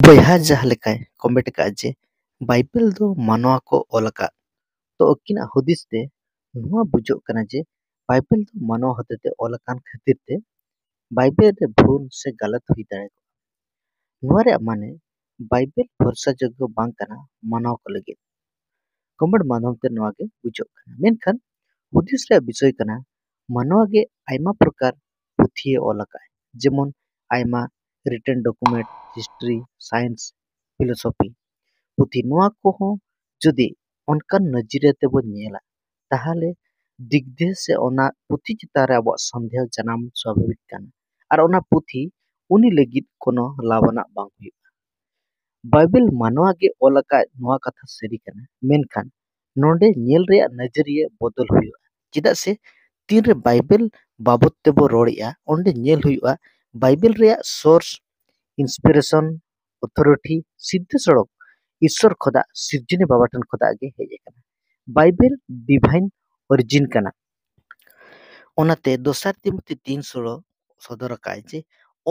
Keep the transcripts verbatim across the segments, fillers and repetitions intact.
ᱵᱚᱭᱦᱟ ᱡᱟᱦᱟᱸ ᱞᱮᱠᱟᱭ ᱠᱚᱢᱮᱱᱴ ᱟᱠᱟᱫᱼᱟ ᱡᱮ ᱵᱟᱭᱵᱮᱞ ᱫᱚ ᱢᱟᱱᱣᱟ ᱠᱚ ᱚᱞ ᱟᱠᱟᱫ, ᱛᱚ ᱟᱹᱠᱤᱱᱟᱜ ᱦᱩᱫᱤᱥ ᱛᱮ ᱱᱚᱣᱟ ᱵᱩᱡᱷᱟᱹᱜ ᱠᱟᱱᱟ ᱡᱮ ᱵᱟᱭᱵᱮᱞ ᱫᱚ ᱢᱟᱱᱣᱟ ᱦᱚᱛᱮᱛᱮ ᱚᱞ ᱟᱠᱟᱱ ᱠᱷᱟᱹᱛᱤᱨ ᱛᱮ ᱵᱟᱭᱵᱮᱞ ᱨᱮ ᱵᱷᱩᱞ ᱥᱮ ᱜᱟᱞᱟᱛ ᱦᱩᱭ ᱫᱟᱲᱮ ᱠᱚᱜᱼᱟ᱾ ᱱᱚᱣᱟ ᱨᱮᱭᱟᱜ ᱢᱟᱱᱮ ᱵᱟᱭᱵᱮᱞ ᱵᱷᱚᱨᱥᱟ ᱡᱳᱜᱽᱜᱚ ᱵᱟᱝ ᱠᱟᱱᱟ ᱢᱟᱱᱣᱟ ᱠᱚ ᱞᱟᱹᱜᱤᱫ᱾ ᱠᱚᱢᱮᱱᱴ ᱢᱟᱫᱽᱫᱷᱚᱢ ᱛᱮ ᱱᱚᱣᱟ ᱜᱮ ᱵᱩᱡᱷᱟᱹᱜ ᱠᱟᱱᱟ᱾ ᱢᱮᱱᱠᱷᱟᱱ ᱦᱩᱫᱤᱥ ᱨᱮᱭᱟᱜ ᱵᱤᱥᱚᱭ ᱠᱟᱱᱟ, ᱢᱟᱱᱣᱟ ᱜᱮ ᱟᱭᱢᱟ ᱯᱨᱚᱠᱟᱨ ᱯᱩᱛᱷᱤᱭᱮ ᱚᱞ ᱟᱠᱟᱫ, ᱡᱮᱢᱚᱱ ᱟᱭᱢᱟ written document, history, science, philosophy ᱯᱩᱛᱷᱤ᱾ ᱱᱚᱣᱟ ᱠᱚᱦᱚᱸ ᱡᱩᱫᱤ ᱚᱱᱠᱟᱱ ᱱᱚᱡᱚᱨᱤᱭᱟᱹ ᱛᱮᱵᱚᱱ ᱧᱮᱞᱟ, ᱛᱟᱦᱚᱞᱮ ᱫᱤᱜᱽᱫᱷᱮ ᱥᱮ ᱚᱱᱟ ᱯᱩᱛᱷᱤ ᱪᱮᱛᱟᱱ ᱨᱮ ᱟᱵᱚᱣᱟᱜ ᱥᱚᱱᱫᱮᱦᱚ ᱡᱟᱱᱟᱢ ᱥᱟᱵᱷᱟᱵᱤᱠ ᱠᱟᱱᱟ, ᱟᱨ ᱚᱱᱟ ᱯᱩᱛᱷᱤ ᱩᱱᱤ ᱞᱟᱹᱜᱤᱫ ᱠᱳᱱᱳ ᱞᱟᱵᱟᱱᱟᱜ ᱵᱟᱝ ᱦᱩᱭᱩᱜᱼᱟ᱾ ᱵᱟᱭᱵᱮᱞ ᱢᱟᱱᱣᱟ ᱜᱮ ᱚᱞ ᱟᱠᱟᱫ, ᱱᱚᱣᱟ ᱠᱟᱛᱷᱟ ᱥᱟᱹᱨᱤ ᱠᱟᱱᱟ, ᱢᱮᱱᱠᱷᱟᱱ ᱱᱚᱰᱮ ᱧᱮᱞ ᱨᱮᱭᱟᱜ ᱱᱚᱡᱚᱨᱤᱭᱟᱹ ᱵᱚᱫᱚᱞ ᱦᱩᱭᱩᱜᱼᱟ᱾ ᱪᱮᱫᱟᱜ ᱥᱮ ᱛᱤᱱᱨᱮ ᱵᱟᱭᱵᱮᱞ ᱵᱟᱵᱚᱫ ᱛᱮᱵᱚ ᱨᱚᱲᱮᱫᱼᱟ, ᱚᱸᱰᱮ ᱧᱮᱞ ᱦᱩᱭᱩᱜᱼᱟ ᱵᱟᱭᱵᱮᱞ ᱨᱮᱭᱟᱜ source, inspiration, authority, ᱥᱤᱫᱷᱟᱹ ᱥᱚᱲᱚᱠ ᱤᱥᱥᱚᱨ ᱠᱷᱚᱫᱟ, ᱥᱤᱨᱡᱚᱱᱤᱭᱟᱹ ᱵᱟᱵᱟ ᱴᱷᱮᱱ ᱠᱷᱚᱫᱟᱜ ᱜᱮ ᱦᱮᱡ ᱟᱠᱟᱱᱟ᱾ ᱵᱟᱭᱵᱮᱞ divine origin ᱠᱟᱱᱟ᱾ ᱚᱱᱟᱛᱮ ᱫᱚᱥᱟᱨ ᱛᱤᱢᱚᱛᱤ ᱛᱤᱱ ᱥᱳᱞᱳ ᱥᱚᱫᱚᱨ ᱟᱠᱟᱫᱼᱟᱭ ᱡᱮ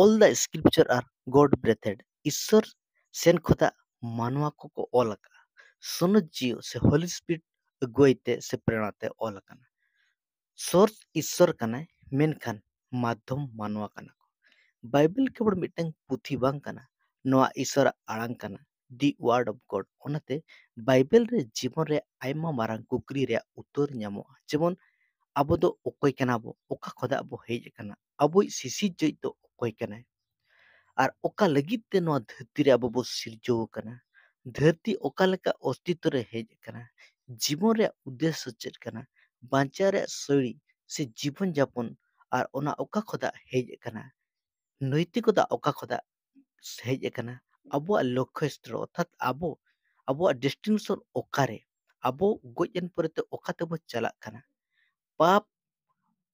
all the scripture are God breathed, ᱤᱥᱥᱚᱨ ᱥᱮᱱ ᱠᱷᱚᱫᱟᱜ ᱢᱟᱱᱣᱟ ᱠᱚᱠᱚ ᱚᱞ ᱟᱠᱟᱫᱼᱟ, ᱥᱚᱱᱚᱛ ᱡᱤᱣᱤ ᱥᱮ Holy Spirit ᱟᱹᱜᱩᱣᱟᱹᱭ ᱛᱮ ᱥᱮ ᱯᱨᱮᱨᱚᱱᱟ ᱛᱮ ᱚᱞ ᱟᱠᱟᱱᱟ᱾ source ᱤᱥᱥᱚᱨ ᱠᱟᱱᱟᱭ, ᱢᱮᱱᱠᱷᱟᱱ ᱢᱟᱫᱽᱫᱷᱚᱢ ᱢᱟᱱᱣᱟ ᱠᱟᱱᱟ ᱠᱚ᱾ ᱵᱟᱭᱵᱮᱞ ᱠᱮᱵᱚᱞ ᱢᱤᱫᱴᱟᱝ ᱯᱩᱛᱷᱤ ᱵᱟᱝ ᱠᱟᱱᱟ, ᱱᱚᱣᱟ ᱤᱥᱥᱚᱨᱟᱜ ᱟᱲᱟᱝ ᱠᱟᱱᱟ, the word of God᱾ ᱚᱱᱟᱛᱮ ᱵᱟᱭᱵᱮᱞ ᱨᱮ ᱡᱤᱵᱚᱱ ᱨᱮ ᱟᱭᱢᱟ ᱢᱟᱨᱟᱝ ᱠᱩᱠᱞᱤ ᱨᱮᱭᱟᱜ ᱩᱛᱛᱚᱨ ᱧᱟᱢᱚᱜᱼᱟ, ᱡᱮᱢᱚᱱ ᱟᱵᱚ ᱫᱚ ᱚᱠᱚᱭ ᱠᱟᱱᱟ ᱵᱚ, ᱚᱠᱟ ᱠᱷᱚᱱᱟᱜ ᱵᱚ ᱦᱮᱡ ᱟᱠᱟᱱᱟ, ᱟᱵᱚᱭᱤᱡ ᱥᱤᱥᱤᱨᱡᱟᱹᱣᱤᱡ ᱫᱚ ᱚᱠᱚᱭ ᱠᱟᱱᱟᱭ, ᱟᱨ ᱚᱠᱟ ᱞᱟᱹᱜᱤᱫ ᱛᱮ ᱱᱚᱣᱟ ᱫᱷᱟᱹᱨᱛᱤ ᱨᱮ ᱟᱵᱚ ᱵᱚ ᱥᱤᱨᱡᱟᱹᱣ ᱟᱠᱟᱱᱟ, ᱫᱷᱟᱹᱨᱛᱤ ᱚᱠᱟ ᱞᱮᱠᱟ ᱚᱥᱛᱤᱛᱛᱚ ᱨᱮ ᱦᱮᱡ ᱟᱠᱟᱱᱟ, ᱡᱤᱵᱚᱱ ᱨᱮᱭᱟᱜ ᱩᱫᱽᱫᱮᱥᱥᱚ ᱪᱮᱫ ᱠᱟᱱᱟ, ᱵᱟᱧᱪᱟᱣ ᱨᱮᱭᱟᱜ ᱥᱟᱹᱲᱤ ᱥᱮ ᱡᱤᱵᱚᱱ ᱡᱟᱯᱚᱱ, ᱟᱨ ᱚᱱᱟ ᱚᱠᱟ ᱠᱷᱚᱱᱟᱜ ᱦᱮᱡ ᱟᱠᱟᱱᱟ, ᱱᱳᱭᱛᱤᱠᱚᱛᱟ ᱚᱠᱟ ᱠᱷᱚᱱᱟᱜ ᱦᱮᱡ ᱟᱠᱟᱱᱟ, ᱟᱵᱚᱣᱟᱜ ᱞᱚᱠᱠᱷᱚ ᱥᱛᱷᱚᱞ ᱚᱨᱛᱷᱟᱛ ᱟᱵᱚ, ᱟᱵᱚᱣᱟᱜ destination ᱚᱠᱟᱨᱮ, ᱟᱵᱚ ᱜᱚᱡ ᱮᱱ ᱯᱚᱨᱮᱛᱮ ᱚᱠᱟ ᱛᱮᱵᱚ ᱪᱟᱞᱟᱜ ᱠᱟᱱᱟ, ᱯᱟᱯ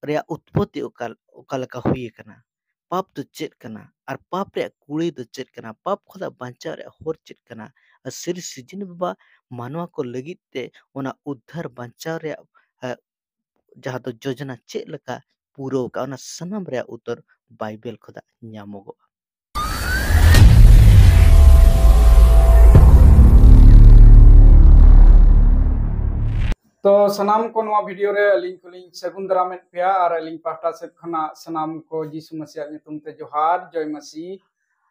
ᱨᱮᱭᱟᱜ ᱩᱛᱯᱚᱛᱛᱤ ᱚᱠᱟ, ᱚᱠᱟ ᱞᱮᱠᱟ ᱦᱩᱭ ᱟᱠᱟᱱᱟ, ᱯᱟᱯ ᱫᱚ ᱪᱮᱫ ᱠᱟᱱᱟ, ᱟᱨ ᱯᱟᱯ ᱨᱮᱭᱟᱜ ᱠᱩᱲᱟᱹᱭ ᱫᱚ ᱪᱮᱫ ᱠᱟᱱᱟ, ᱯᱟᱯ ᱠᱷᱚᱱᱟᱜ ᱵᱟᱧᱪᱟᱣ ᱨᱮᱭᱟᱜ ᱦᱚᱨ ᱪᱮᱫ ᱠᱟᱱᱟ, ᱟᱨ ᱥᱟᱹᱨᱤ ᱥᱤᱨᱡᱚᱱᱤᱭᱟᱹ ᱵᱟᱵᱟ ᱢᱟᱱᱣᱟ ᱠᱚ ᱞᱟᱹᱜᱤᱫ ᱛᱮ ᱚᱱᱟ ᱩᱫᱽᱫᱷᱟᱨ ᱵᱟᱧᱪᱟᱣ ᱨᱮᱭᱟᱜ, ᱮ, ᱡᱟᱦᱟᱸ ᱫᱚ ᱡᱳᱡᱚᱱᱟ ᱪᱮᱫ ᱞᱮᱠᱟ ᱯᱩᱨᱟᱹᱣ ᱟᱠᱟᱫ, ᱚᱱᱟ ᱥᱟᱱᱟᱢ ᱨᱮᱭᱟᱜ ᱩᱛᱛᱚᱨ ᱵᱟᱭᱵᱮᱞ ᱠᱷᱚᱱᱟᱜ ᱧᱟᱢᱚᱜᱚᱜᱼᱟ᱾ ᱛᱚ ᱥᱟᱱᱟᱢ ᱠᱚ ᱱᱚᱣᱟ ᱵᱷᱤᱰᱤᱭᱳ ᱨᱮ ᱟᱹᱞᱤᱧ ᱠᱚᱞᱤᱧ ᱥᱟᱹᱜᱩᱱ ᱫᱟᱨᱟᱢᱮᱫ ᱯᱮᱭᱟ ᱟᱨ ᱟᱹᱞᱤᱧ ᱯᱟᱦᱴᱟ ᱥᱮᱫ ᱠᱷᱚᱱᱟᱜ ᱥᱟᱱᱟᱢ ᱠᱚ ᱡᱤᱥᱩ ᱢᱟᱹᱥᱤᱭᱟᱜ ᱧᱩᱛᱩᱢ ᱛᱮ ᱡᱚᱦᱟᱨ, ᱡᱚᱭ ᱢᱟᱹᱥᱤ᱾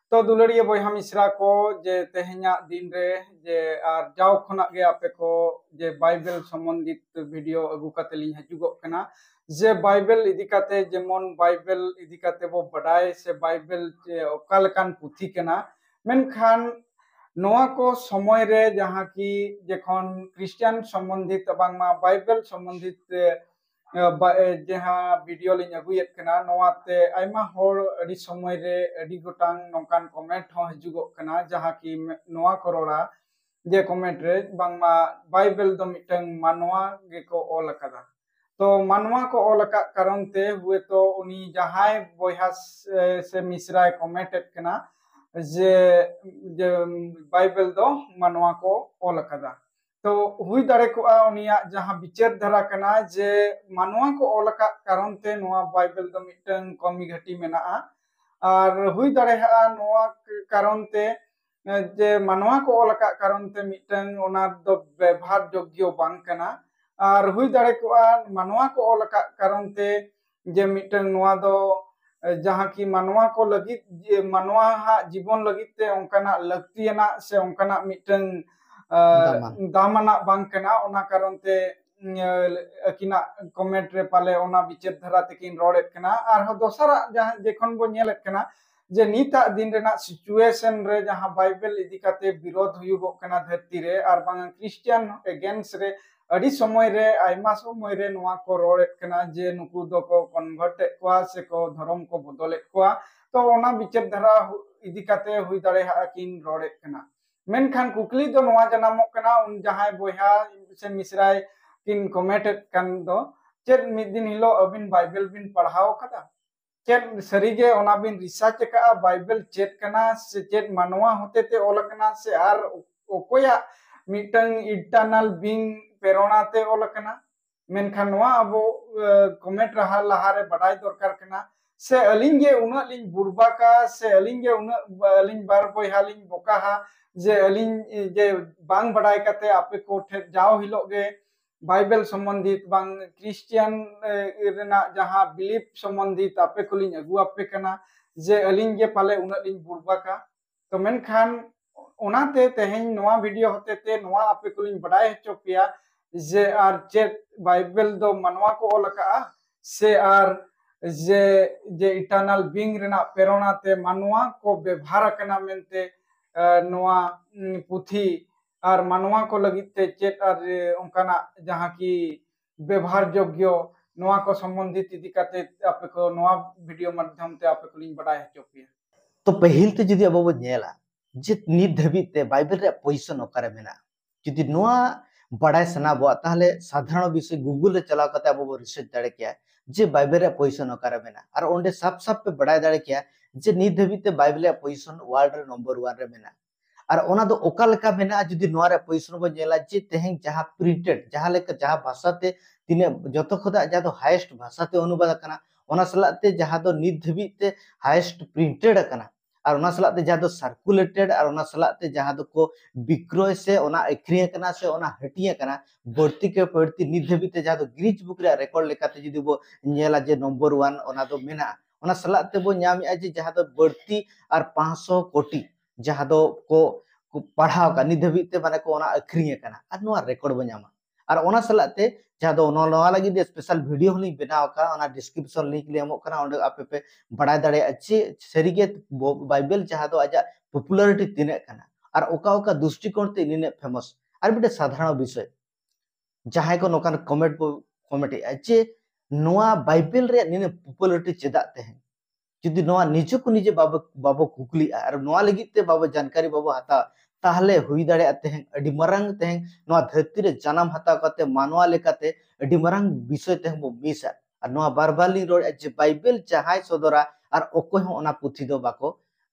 ᱛᱚ ᱫᱩᱞᱟᱹᱲᱤᱭᱟᱹ ᱵᱚᱭᱦᱟ ᱢᱤᱥᱨᱟ ᱠᱚ, ᱡᱮ ᱛᱮᱦᱮᱧᱟᱜ ᱫᱤᱱ ᱨᱮ ᱡᱮ ᱟᱨ ᱡᱟᱣ ᱠᱷᱚᱱᱟᱜ ᱜᱮ ᱟᱯᱮ ᱠᱚ ᱡᱮ ᱵᱟᱭᱵᱮᱞ ᱥᱚᱢᱵᱚᱱᱫᱷᱤᱛ ᱵᱷᱤᱰᱤᱭᱳ ᱟᱹᱜᱩ ᱠᱟᱛᱮ ᱞᱤᱧ ᱦᱤᱡᱩᱜᱚᱜ ᱠᱟᱱᱟ, ᱡᱮ ᱵᱟᱭᱵᱮᱞ ᱤᱫᱤ ᱠᱟᱛᱮ, ᱡᱮᱢᱚᱱ ᱵᱟᱭᱵᱮᱞ ᱤᱫᱤ ᱠᱟᱛᱮ ᱵᱚ ᱵᱟᱰᱟᱭ ᱥᱮ ᱵᱟᱭᱵᱮᱞ ᱡᱮ ᱚᱠᱟ ᱞᱮᱠᱟᱱ ᱯᱩᱛᱷᱤ ᱠᱟᱱᱟ, ᱢᱮᱱᱠᱷᱟᱱ ᱱᱚᱣᱟ ᱠᱚ ᱥᱚᱢᱚᱭ ᱨᱮ ᱡᱟᱦᱟᱸ ᱠᱤ ᱡᱚᱠᱷᱚᱱ ᱠᱷᱨᱤᱥᱴᱟᱱ ᱥᱚᱢᱵᱚᱱᱫᱷᱤᱛ ᱵᱟᱝᱢᱟ ᱵᱟᱭᱵᱮᱞ ᱥᱚᱢᱵᱚᱱᱫᱷᱤᱛ ᱛᱮ, ᱮ, ᱵᱟ-, ᱮ, ᱡᱟᱦᱟᱸ ᱵᱷᱤᱰᱤᱭᱳ ᱞᱤᱧ ᱟᱹᱜᱩᱭᱮᱫ ᱠᱟᱱᱟ, ᱱᱚᱣᱟᱛᱮ ᱟᱭᱢᱟ ᱦᱚᱲ ᱟᱹᱰᱤ ᱥᱚᱢᱚᱭ ᱨᱮ ᱟᱹᱰᱤ ᱜᱚᱴᱟᱝ ᱱᱚᱝᱠᱟᱱ ᱠᱚᱢᱮᱱᱴ ᱦᱚᱸ ᱦᱤᱡᱩᱜᱚᱜ ᱠᱟᱱᱟ, ᱡᱟᱦᱟᱸ ᱠᱤ ᱢᱮ-, ᱱᱚᱣᱟ ᱠᱚ ᱨᱚᱲᱟ ᱡᱮ ᱠᱚᱢᱮᱱᱴ ᱨᱮ ᱵᱟᱝᱢᱟ ᱵᱟᱭᱵᱮᱞ ᱫᱚ ᱢᱤᱫᱴᱟᱝ ᱢᱟᱱᱣᱟ ᱜᱮᱠᱚ ᱚᱞ ᱟᱠᱟᱫᱟ᱾ ᱛᱚ ᱢᱟᱱᱣᱟ ᱠᱚ ᱚᱞ ᱟᱠᱟᱫ ᱠᱟᱨᱚᱱ ᱛᱮ ᱦᱩᱭᱛᱚ ᱩᱱᱤ ᱡᱟᱦᱟᱸᱭ ᱵᱚᱭᱦᱟ ᱥᱮ, ᱥᱮ ᱢᱤᱥᱨᱟᱭ ᱠᱚᱢᱮᱱᱴ ᱮᱫ ᱠᱟᱱᱟ ᱡᱮ, ᱡᱮ ᱵᱟᱭᱵᱮᱞ ᱫᱚ ᱢᱟᱱᱣᱟ ᱠᱚ ᱚᱞ ᱟᱠᱟᱫᱟ᱾ ᱛᱚ ᱦᱩᱭ ᱫᱟᱲᱮ ᱠᱚᱜᱼᱟ ᱩᱱᱤᱭᱟᱜ ᱡᱟᱦᱟᱸ ᱵᱤᱪᱟᱹᱨ ᱫᱷᱟᱨᱟ ᱠᱟᱱᱟ ᱡᱮ ᱢᱟᱱᱣᱟ ᱠᱚ ᱚᱞ ᱟᱠᱟᱫ ᱠᱟᱨᱚᱱ ᱛᱮ ᱱᱚᱣᱟ ᱵᱟᱭᱵᱮᱞ ᱫᱚ ᱢᱤᱫᱴᱟᱝ ᱠᱚᱢᱤ ᱜᱷᱟᱹᱴᱤ ᱢᱮᱱᱟᱜᱼᱟ, ᱟᱨ ᱦᱩᱭ ᱫᱟᱲᱮᱭᱟᱜᱼᱟ ᱱᱚᱣᱟ ᱠᱟᱨᱚᱱ ᱛᱮ ᱡᱮ ᱢᱟᱱᱣᱟ ᱠᱚ ᱚᱞ ᱟᱠᱟᱫ ᱠᱟᱨᱚᱱ ᱛᱮ ᱢᱤᱫᱴᱟᱝ ᱚᱱᱟ ᱫᱚ ᱵᱮᱵᱷᱟᱨ ᱡᱳᱜᱽᱭᱚ ᱵᱟᱝ ᱠᱟᱱᱟ᱾ ᱟᱨ ᱦᱩᱭ ᱫᱟᱲᱮ ᱠᱚᱜᱼᱟ ᱢᱟᱱᱣᱟ ᱠᱚ ᱚᱞ ᱟᱠᱟᱫ ᱠᱟᱨᱚᱱ ᱛᱮ ᱡᱮ ᱢᱤᱫᱴᱟᱝ ᱱᱚᱣᱟ ᱫᱚ, ᱮ, ᱡᱟᱦᱟᱸ ᱠᱤ ᱢᱟᱱᱣᱟ ᱠᱚ ᱞᱟᱹᱜᱤᱫ, ᱡᱮ ᱢᱟᱱᱣᱟ ᱦᱟᱜ ᱡᱤᱵᱚᱱ ᱞᱟᱹᱜᱤᱫ ᱛᱮ ᱚᱱᱠᱟᱱᱟᱜ ᱞᱟᱹᱠᱛᱤᱭᱟᱱᱟᱜ ᱥᱮ ᱚᱱᱠᱟᱱᱟᱜ ᱢᱤᱫᱴᱟᱝ, ᱟ, ᱫᱟᱢᱟᱱ᱾ ᱫᱟᱢᱟᱱᱟᱜ ᱵᱟᱝ ᱠᱟᱱᱟ᱾ ᱚᱱᱟ ᱠᱟᱨᱚᱱ ᱛᱮ, ᱩᱸ, ᱟᱹᱠᱤᱱᱟᱜ ᱠᱚᱢᱮᱱᱴ ᱨᱮ ᱯᱟᱞᱮ ᱚᱱᱟ ᱵᱤᱪᱟᱹᱨ ᱫᱷᱟᱨᱟ ᱛᱮᱠᱤᱱ ᱨᱚᱲᱮᱫ ᱠᱟᱱᱟ᱾ ᱟᱨᱦᱚᱸ ᱫᱚᱥᱟᱨᱟᱜ ᱡᱟᱦᱟᱸ ᱡᱚᱠᱷᱚᱱ ᱵᱚᱱ ᱧᱮᱞᱮᱫ ᱠᱟᱱᱟ ᱡᱮ ᱱᱤᱛᱟᱜ ᱫᱤᱱ ᱨᱮᱱᱟᱜ ᱥᱤᱪᱩᱭᱮᱥᱚᱱ ᱨᱮ ᱡᱟᱦᱟᱸ ᱵᱟᱭᱵᱮᱞ ᱤᱫᱤ ᱠᱟᱛᱮ ᱵᱤᱨᱳᱫᱷ ᱦᱩᱭᱩᱜᱚᱜ ᱠᱟᱱᱟ ᱫᱷᱟᱹᱨᱛᱤ ᱨᱮ, ᱟᱨ ᱵᱟᱝ ᱠᱷᱨᱤᱥᱴᱤᱭᱟᱱ ᱮᱜᱮᱱᱥᱴ ᱨᱮ ᱟᱹᱰᱤ ᱥᱚᱢᱚᱭ ᱨᱮ, ᱟᱭᱢᱟ ᱥᱚᱢᱚᱭ ᱨᱮ ᱱᱚᱣᱟ ᱠᱚ ᱨᱚᱲᱮᱫ ᱠᱟᱱᱟ ᱡᱮ ᱱᱩᱠᱩ ᱫᱚᱠᱚ ᱠᱚᱱᱵᱷᱟᱨᱴ ᱮᱫ ᱠᱚᱣᱟ ᱥᱮᱠᱚ ᱫᱷᱚᱨᱚᱢ ᱠᱚ ᱵᱚᱫᱚᱞᱮᱫ ᱠᱚᱣᱟ᱾ ᱛᱚ ᱚᱱᱟ ᱵᱤᱪᱟᱹᱨ ᱫᱷᱟᱨᱟ ᱦᱩ-, ᱤᱫᱤ ᱠᱟᱛᱮ ᱦᱩᱭ ᱫᱟᱲᱮᱭᱟᱜᱼᱟ ᱠᱤᱱ ᱨᱚᱲᱮᱫ ᱠᱟᱱᱟ᱾ ᱢᱮᱱᱠᱷᱟᱱ ᱠᱩᱠᱞᱤ ᱫᱚ ᱱᱚᱣᱟ ᱡᱟᱱᱟᱢᱚᱜ ᱠᱟᱱᱟ, ᱩᱱ ᱡᱟᱦᱟᱸᱭ ᱵᱚᱭᱦᱟ ᱥᱮ ᱢᱤᱥᱨᱟᱭ ᱠᱤᱱ ᱠᱚᱢᱮᱱᱴ ᱮᱫ ᱠᱟᱱ ᱫᱚ, ᱪᱮᱫ ᱢᱤᱫ ᱫᱤᱱ ᱦᱤᱞᱳᱜ ᱟᱹᱵᱤᱱ ᱵᱟᱭᱵᱮᱞ ᱵᱤᱱ ᱯᱟᱲᱦᱟᱣ ᱟᱠᱟᱫᱟ? ᱪᱮᱫ ᱥᱟᱹᱨᱤᱜᱮ ᱚᱱᱟ ᱵᱤᱱ ᱨᱤᱥᱟᱨᱪ ᱟᱠᱟᱫᱼᱟ? ᱵᱟᱭᱵᱮᱞ ᱪᱮᱫ ᱠᱟᱱᱟ ᱥᱮ ᱪᱮᱫ ᱢᱟᱱᱣᱟ ᱦᱚᱛᱮ ᱛᱮ ᱚᱞ ᱟᱠᱟᱱᱟ ᱥᱮ ᱟᱨ ᱚᱠᱚᱭᱟᱜ ᱢᱤᱫᱴᱟᱝ ᱤᱴᱟᱨᱱᱟᱞ ᱵᱤᱝ ᱯᱨᱮᱨᱚᱱᱟ ᱛᱮ ᱚᱞ ᱟᱠᱟᱱᱟ? ᱢᱮᱱᱠᱷᱟᱱ ᱱᱚᱣᱟ ᱟᱵᱚ, ᱮ, ᱠᱚᱢᱮᱱᱴ ᱞᱟᱦᱟ, ᱞᱟᱦᱟᱨᱮ ᱵᱟᱰᱟᱭ ᱫᱚᱨᱠᱟᱨ ᱠᱟᱱᱟ᱾ ᱥᱮ ᱟᱹᱞᱤᱧ ᱜᱮ ᱩᱱᱟᱹᱜ ᱞᱤᱧ ᱵᱩᱲᱵᱟᱠᱟ, ᱥᱮ ᱟᱹᱞᱤᱧ ᱜᱮ ᱩᱱᱟᱹᱜ ᱵᱟ-, ᱟᱹᱞᱤᱧ ᱵᱟᱨ ᱵᱚᱭᱦᱟ ᱞᱤᱧ ᱵᱚᱠᱟᱦᱟ ᱡᱮ ᱟᱹᱞᱤᱧ ᱡᱮ ᱵᱟᱝ ᱵᱟᱰᱟᱭ ᱠᱟᱛᱮ ᱟᱯᱮ ᱠᱚ ᱴᱷᱮᱱ ᱡᱟᱣ ᱦᱤᱞᱳᱜ ᱜᱮ ᱵᱟᱭᱵᱮᱞ ᱥᱚᱢᱵᱚᱱᱫᱷᱤᱛ ᱵᱟᱝ ᱠᱷᱨᱤᱥᱴᱤᱭᱟᱱ ᱨᱮᱱᱟᱜ ᱡᱟᱦᱟᱸ ᱵᱤᱞᱤᱯ ᱥᱚᱢᱵᱚᱱᱫᱷᱤᱛ ᱟᱯᱮ ᱠᱚᱞᱤᱧ ᱟᱹᱜᱩ ᱟᱯᱮ ᱠᱟᱱᱟ, ᱡᱮ ᱟᱹᱞᱤᱧ ᱜᱮ ᱯᱟᱞᱮ ᱩᱱᱟᱹᱜ ᱞᱤᱧ ᱵᱩᱲᱵᱟᱠᱟ᱾ ᱛᱚ ᱢᱮᱱᱠᱷᱟᱱ ᱚᱱᱟᱛᱮ ᱛᱮᱦᱮᱧ ᱱᱚᱣᱟ ᱵᱷᱤᱰᱤᱭᱳ ᱦᱚᱛᱮᱛᱮ ᱱᱚᱣᱟ ᱟᱯᱮ ᱠᱚᱞᱤᱧ ᱵᱟᱰᱟᱭ ᱦᱚᱪᱚ ᱯᱮᱭᱟ ᱡᱮ ᱟᱨ ᱪᱮᱫ ᱵᱟᱭᱵᱮᱞ ᱫᱚ ᱢᱟᱱᱣᱟ ᱠᱚ ᱚᱞ ᱟᱠᱟᱫᱼᱟ, ᱥᱮ ᱟᱨ ᱡᱮ ᱡᱮ ᱤᱴᱟᱨᱱᱟᱞ ᱵᱤᱝ ᱨᱮᱱᱟᱜ ᱯᱨᱮᱨᱚᱱᱟ ᱛᱮ ᱢᱟᱱᱣᱟ ᱠᱚ ᱵᱮᱵᱷᱟᱨ ᱟᱠᱟᱱᱟ ᱢᱮᱱᱛᱮ ᱱᱚᱣᱟ ᱯᱩᱛᱷᱤ ᱟᱨ ᱢᱟᱱᱣᱟ ᱠᱚ ᱞᱟᱹᱜᱤᱫ ᱛᱮ ᱪᱮᱫ ᱟᱨ ᱚᱱᱠᱟᱱᱟᱜ ᱡᱟᱦᱟᱸ ᱠᱤ ᱵᱮᱵᱷᱟᱨ ᱡᱳᱜᱽᱭᱚ, ᱱᱚᱣᱟ ᱠᱚ ᱥᱚᱢᱵᱚᱱᱫᱷᱤᱛ ᱤᱫᱤ ᱠᱟᱛᱮ ᱟᱯᱮ ᱠᱚ ᱱᱚᱣᱟ ᱵᱷᱤᱰᱤᱭᱳ ᱢᱟᱫᱽᱫᱷᱚᱢ ᱛᱮ ᱟᱯᱮ ᱠᱚᱞᱤᱧ ᱵᱟᱰᱟᱭ ᱦᱚᱪᱚ ᱯᱮᱭᱟ᱾ ᱛᱚ ᱯᱟᱹᱦᱤᱞ ᱛᱮ ᱡᱩᱫᱤ ᱟᱵᱚ ᱵᱚᱱ ᱧᱮᱞᱟ ᱡᱮ ᱱᱤᱛ ᱫᱷᱟᱹᱵᱤᱡ ᱛᱮ ᱵᱟᱭᱵᱮᱞ ᱨᱮᱭᱟᱜ ᱯᱚᱡᱤᱥᱚᱱ ᱚᱠᱟᱨᱮ ᱢᱮᱱᱟᱜᱼᱟ, ᱡᱩᱫᱤ ᱱᱚᱣᱟ ᱵᱟᱰᱟᱭ ᱥᱟᱱᱟ ᱵᱚᱣᱟ, ᱛᱟᱦᱚᱞᱮ ᱥᱟᱫᱷᱟᱨᱚᱱ ᱵᱤᱥᱚᱭ ᱜᱩᱜᱩᱞ ᱨᱮ ᱪᱟᱞᱟᱣ ᱠᱟᱛᱮ ᱟᱵᱚ ᱵᱚᱱ ᱨᱤᱥᱟᱨᱪ ᱫᱟᱲᱮ ᱠᱮᱭᱟ ᱡᱮ ᱵᱟᱭᱵᱮᱞ ᱨᱮᱭᱟᱜ ᱯᱚᱡᱤᱥᱚᱱ ᱚᱠᱟᱨᱮ ᱢᱮᱱᱟᱜᱼᱟ᱾ ᱟᱨ ᱚᱸᱰᱮ ᱥᱟᱯ ᱥᱟᱯ ᱯᱮ ᱵᱟᱰᱟᱭ ᱫᱟᱲᱮ ᱠᱮᱭᱟ ᱡᱮ ᱱᱤᱛ ᱫᱷᱟᱹᱵᱤᱡ ᱛᱮ ᱵᱟᱭᱵᱮᱞ ᱨᱮᱭᱟᱜ ᱯᱚᱡᱤᱥᱚᱱ ᱣᱟᱨᱞᱰ ᱨᱮ ᱱᱚᱢᱵᱚᱨ ᱚᱣᱟᱱ ᱨᱮ ᱢᱮᱱᱟᱜᱼᱟ᱾ ᱟᱨ ᱚᱱᱟ ᱫᱚ ᱚᱠᱟ ᱞᱮᱠᱟ ᱢᱮᱱᱟᱜᱼᱟ, ᱡᱩᱫᱤ ᱱᱚᱣᱟ ᱨᱮᱭᱟᱜ ᱯᱚᱡᱤᱥᱚᱱ ᱵᱚᱱ ᱧᱮᱞᱟ ᱡᱮ ᱛᱮᱦᱮᱧ ᱡᱟᱦᱟᱸ ᱯᱨᱤᱱᱴᱮᱰ, ᱡᱟᱦᱟᱸ ᱞᱮᱠᱟ, ᱡᱟᱦᱟᱸ ᱵᱷᱟᱥᱟᱛᱮ ᱛᱤᱱᱟᱹᱜ ᱡᱚᱛᱚ ᱠᱷᱚᱱᱟᱜ ᱡᱟᱦᱟᱸ ᱫᱚ ᱦᱟᱭᱮᱥᱴ ᱵᱷᱟᱥᱟᱛᱮ ᱚᱱᱩᱵᱟᱫ ᱟᱠᱟᱱᱟ, ᱚᱱᱟ ᱥᱟᱞᱟᱜ ᱛᱮ ᱡᱟᱦᱟᱸ ᱫᱚ ᱱᱤᱛ ᱫᱷᱟᱹᱵᱤᱡ ᱛᱮ ᱦᱟᱭᱮᱥᱴ ᱯᱨᱤᱱᱴᱮᱰ ᱟᱠᱟᱱᱟ, ᱟᱨ ᱚᱱᱟ ᱥᱟᱞᱟᱜ ᱛᱮ ᱡᱟᱦᱟᱸ ᱫᱚ ᱥᱟᱨᱠᱩᱞᱮᱴᱮᱰ, ᱟᱨ ᱚᱱᱟ ᱥᱟᱞᱟᱜ ᱛᱮ ᱡᱟᱦᱟᱸ ᱫᱚᱠᱚ ᱵᱤᱠᱨᱚᱭ ᱥᱮ ᱚᱱᱟ ᱟᱹᱠᱷᱨᱤᱧ ᱟᱠᱟᱱᱟ ᱥᱮ ᱚᱱᱟ ᱦᱟᱹᱴᱤᱧ ᱟᱠᱟᱱᱟ, ᱵᱟᱹᱲᱛᱤ ᱠᱮ ᱵᱟᱹᱲᱛᱤ ᱱᱤᱛ ᱫᱷᱟᱹᱵᱤᱡ ᱛᱮ ᱡᱟᱦᱟᱸ ᱫᱚ ᱜᱤᱱᱤᱡᱽ ᱵᱩᱠ ᱨᱮᱭᱟᱜ ᱨᱮᱠᱚᱨᱰ ᱞᱮᱠᱟᱛᱮ ᱡᱩᱫᱤ ᱵᱚ ᱧᱮᱞᱟ ᱡᱮ ᱱᱚᱢᱵᱚᱨ ᱚᱣᱟᱱ ᱚᱱᱟ ᱫᱚ ᱢᱮᱱᱟᱜᱼᱟ᱾ ᱚᱱᱟ ᱥᱟᱞᱟᱜ ᱛᱮᱵᱚ ᱧᱟᱢᱮᱫᱼᱟ ᱡᱮ ᱡᱟᱦᱟᱸ ᱫᱚ ᱵᱟᱹᱲᱛᱤ ᱟᱨ ᱯᱟᱸᱪᱥᱚ ᱠᱳᱴᱤ ᱡᱟᱦᱟᱸ ᱫᱚ ᱠᱚ ᱠᱚ ᱯᱟᱲᱦᱟᱣ ᱟᱠᱟᱫ, ᱱᱤᱛ ᱫᱷᱟᱹᱵᱤᱡ ᱛᱮ ᱢᱟᱱᱮ ᱠᱚ ᱚᱱᱟ ᱟᱹᱠᱷᱨᱤᱧ ᱟᱠᱟᱱᱟ, ᱟᱨ ᱱᱚᱣᱟ ᱨᱮᱠᱚᱨᱰ ᱵᱚ ᱧᱟᱢᱟ᱾ ᱟᱨ ᱚᱱᱟ ᱥᱟᱞᱟᱜ ᱛᱮ ᱡᱟᱦᱟᱸ ᱫᱚ ᱱᱚᱣᱟ, ᱱᱚᱣᱟ ᱞᱟᱹᱜᱤᱫ ᱥᱯᱮᱥᱟᱞ ᱵᱷᱤᱰᱤᱭᱳ ᱦᱚᱸᱞᱤᱧ ᱵᱮᱱᱟᱣ ᱟᱠᱟᱫᱼᱟ, ᱚᱱᱟ ᱰᱤᱥᱠᱨᱤᱯᱥᱚᱱ ᱞᱤᱝᱠ ᱞᱤᱧ ᱮᱢᱚᱜ ᱠᱟᱱᱟ, ᱚᱸᱰᱮ ᱟᱯᱮ ᱯᱮ ᱵᱟᱲᱟᱭ ᱫᱟᱲᱮᱭᱟᱜᱼᱟ ᱪᱮᱫ ᱥᱟᱹᱨᱤᱜᱮ ᱵᱚ-, ᱵᱟᱭᱵᱮᱞ ᱡᱟᱦᱟᱸ ᱫᱚ ᱟᱡᱟᱜ ᱯᱚᱯᱩᱞᱟᱨᱤᱴᱤ ᱛᱤᱱᱟᱹᱜ ᱠᱟᱱᱟ ᱟᱨ ᱚᱠᱟ ᱚᱠᱟ ᱫᱨᱤᱥᱴᱤᱠᱳᱬ ᱛᱮ ᱱᱤᱱᱟᱹᱜ ᱯᱷᱮᱢᱟᱥ᱾ ᱟᱨ ᱢᱤᱫᱴᱮᱱ ᱥᱟᱫᱷᱟᱨᱚᱱ ᱵᱤᱥᱚᱭ, ᱡᱟᱦᱟᱸᱭ ᱠᱚ ᱱᱚᱝᱠᱟᱱ ᱠᱚᱢᱮᱱᱴ ᱵᱚ ᱠᱚᱢᱮᱱᱴ ᱮᱫᱼᱟ ᱡᱮ ᱱᱚᱣᱟ ᱵᱟᱭᱵᱮᱞ ᱨᱮᱭᱟᱜ ᱱᱤᱱᱟᱹᱜ ᱯᱚᱯᱩᱞᱟᱨᱤᱴᱤ ᱪᱮᱫᱟᱜ ᱛᱮᱦᱮᱧ? ᱡᱩᱫᱤ ᱱᱚᱣᱟ ᱱᱤᱡᱮ ᱠᱚ ᱱᱤᱡᱮ ᱵᱟᱵᱚ, ᱵᱟᱵᱚ ᱠᱩᱠᱞᱤᱜᱼᱟ ᱟᱨ ᱱᱚᱣᱟ ᱞᱟᱹᱜᱤᱫ ᱛᱮ ᱵᱟᱵᱚ ᱡᱟᱱᱠᱟᱨᱤ ᱵᱟᱵᱚ ᱦᱟᱛᱟᱣᱟ, ᱛᱟᱦᱞᱮ ᱦᱩᱭ ᱫᱟᱲᱮᱭᱟᱜᱼᱟ ᱛᱮᱦᱮᱧ ᱟᱹᱰᱤ ᱢᱟᱨᱟᱝ ᱛᱮᱦᱮᱧ ᱱᱚᱣᱟ ᱫᱷᱟᱹᱨᱛᱤ ᱨᱮ ᱡᱟᱱᱟᱢ ᱦᱟᱛᱟᱣ ᱠᱟᱛᱮ ᱢᱟᱱᱣᱟ ᱞᱮᱠᱟᱛᱮ ᱟᱹᱰᱤ ᱢᱟᱨᱟᱝ ᱵᱤᱥᱚᱭ ᱛᱮᱦᱮᱧ ᱵᱚ ᱢᱤᱥᱟ᱾ ᱟᱨ ᱱᱚᱣᱟ ᱵᱟᱨ ᱵᱟᱨ ᱞᱤᱧ ᱨᱚᱲᱮᱫᱼᱟ ᱡᱮ ᱵᱟᱭᱵᱮᱞ ᱡᱟᱦᱟᱸᱭ ᱥᱚᱫᱚᱨᱟ ᱟᱨ ᱚᱠᱚᱭ ᱦᱚᱸ ᱚᱱᱟ ᱯᱩᱛᱷᱤ ᱫᱚ ᱵᱟᱠᱚ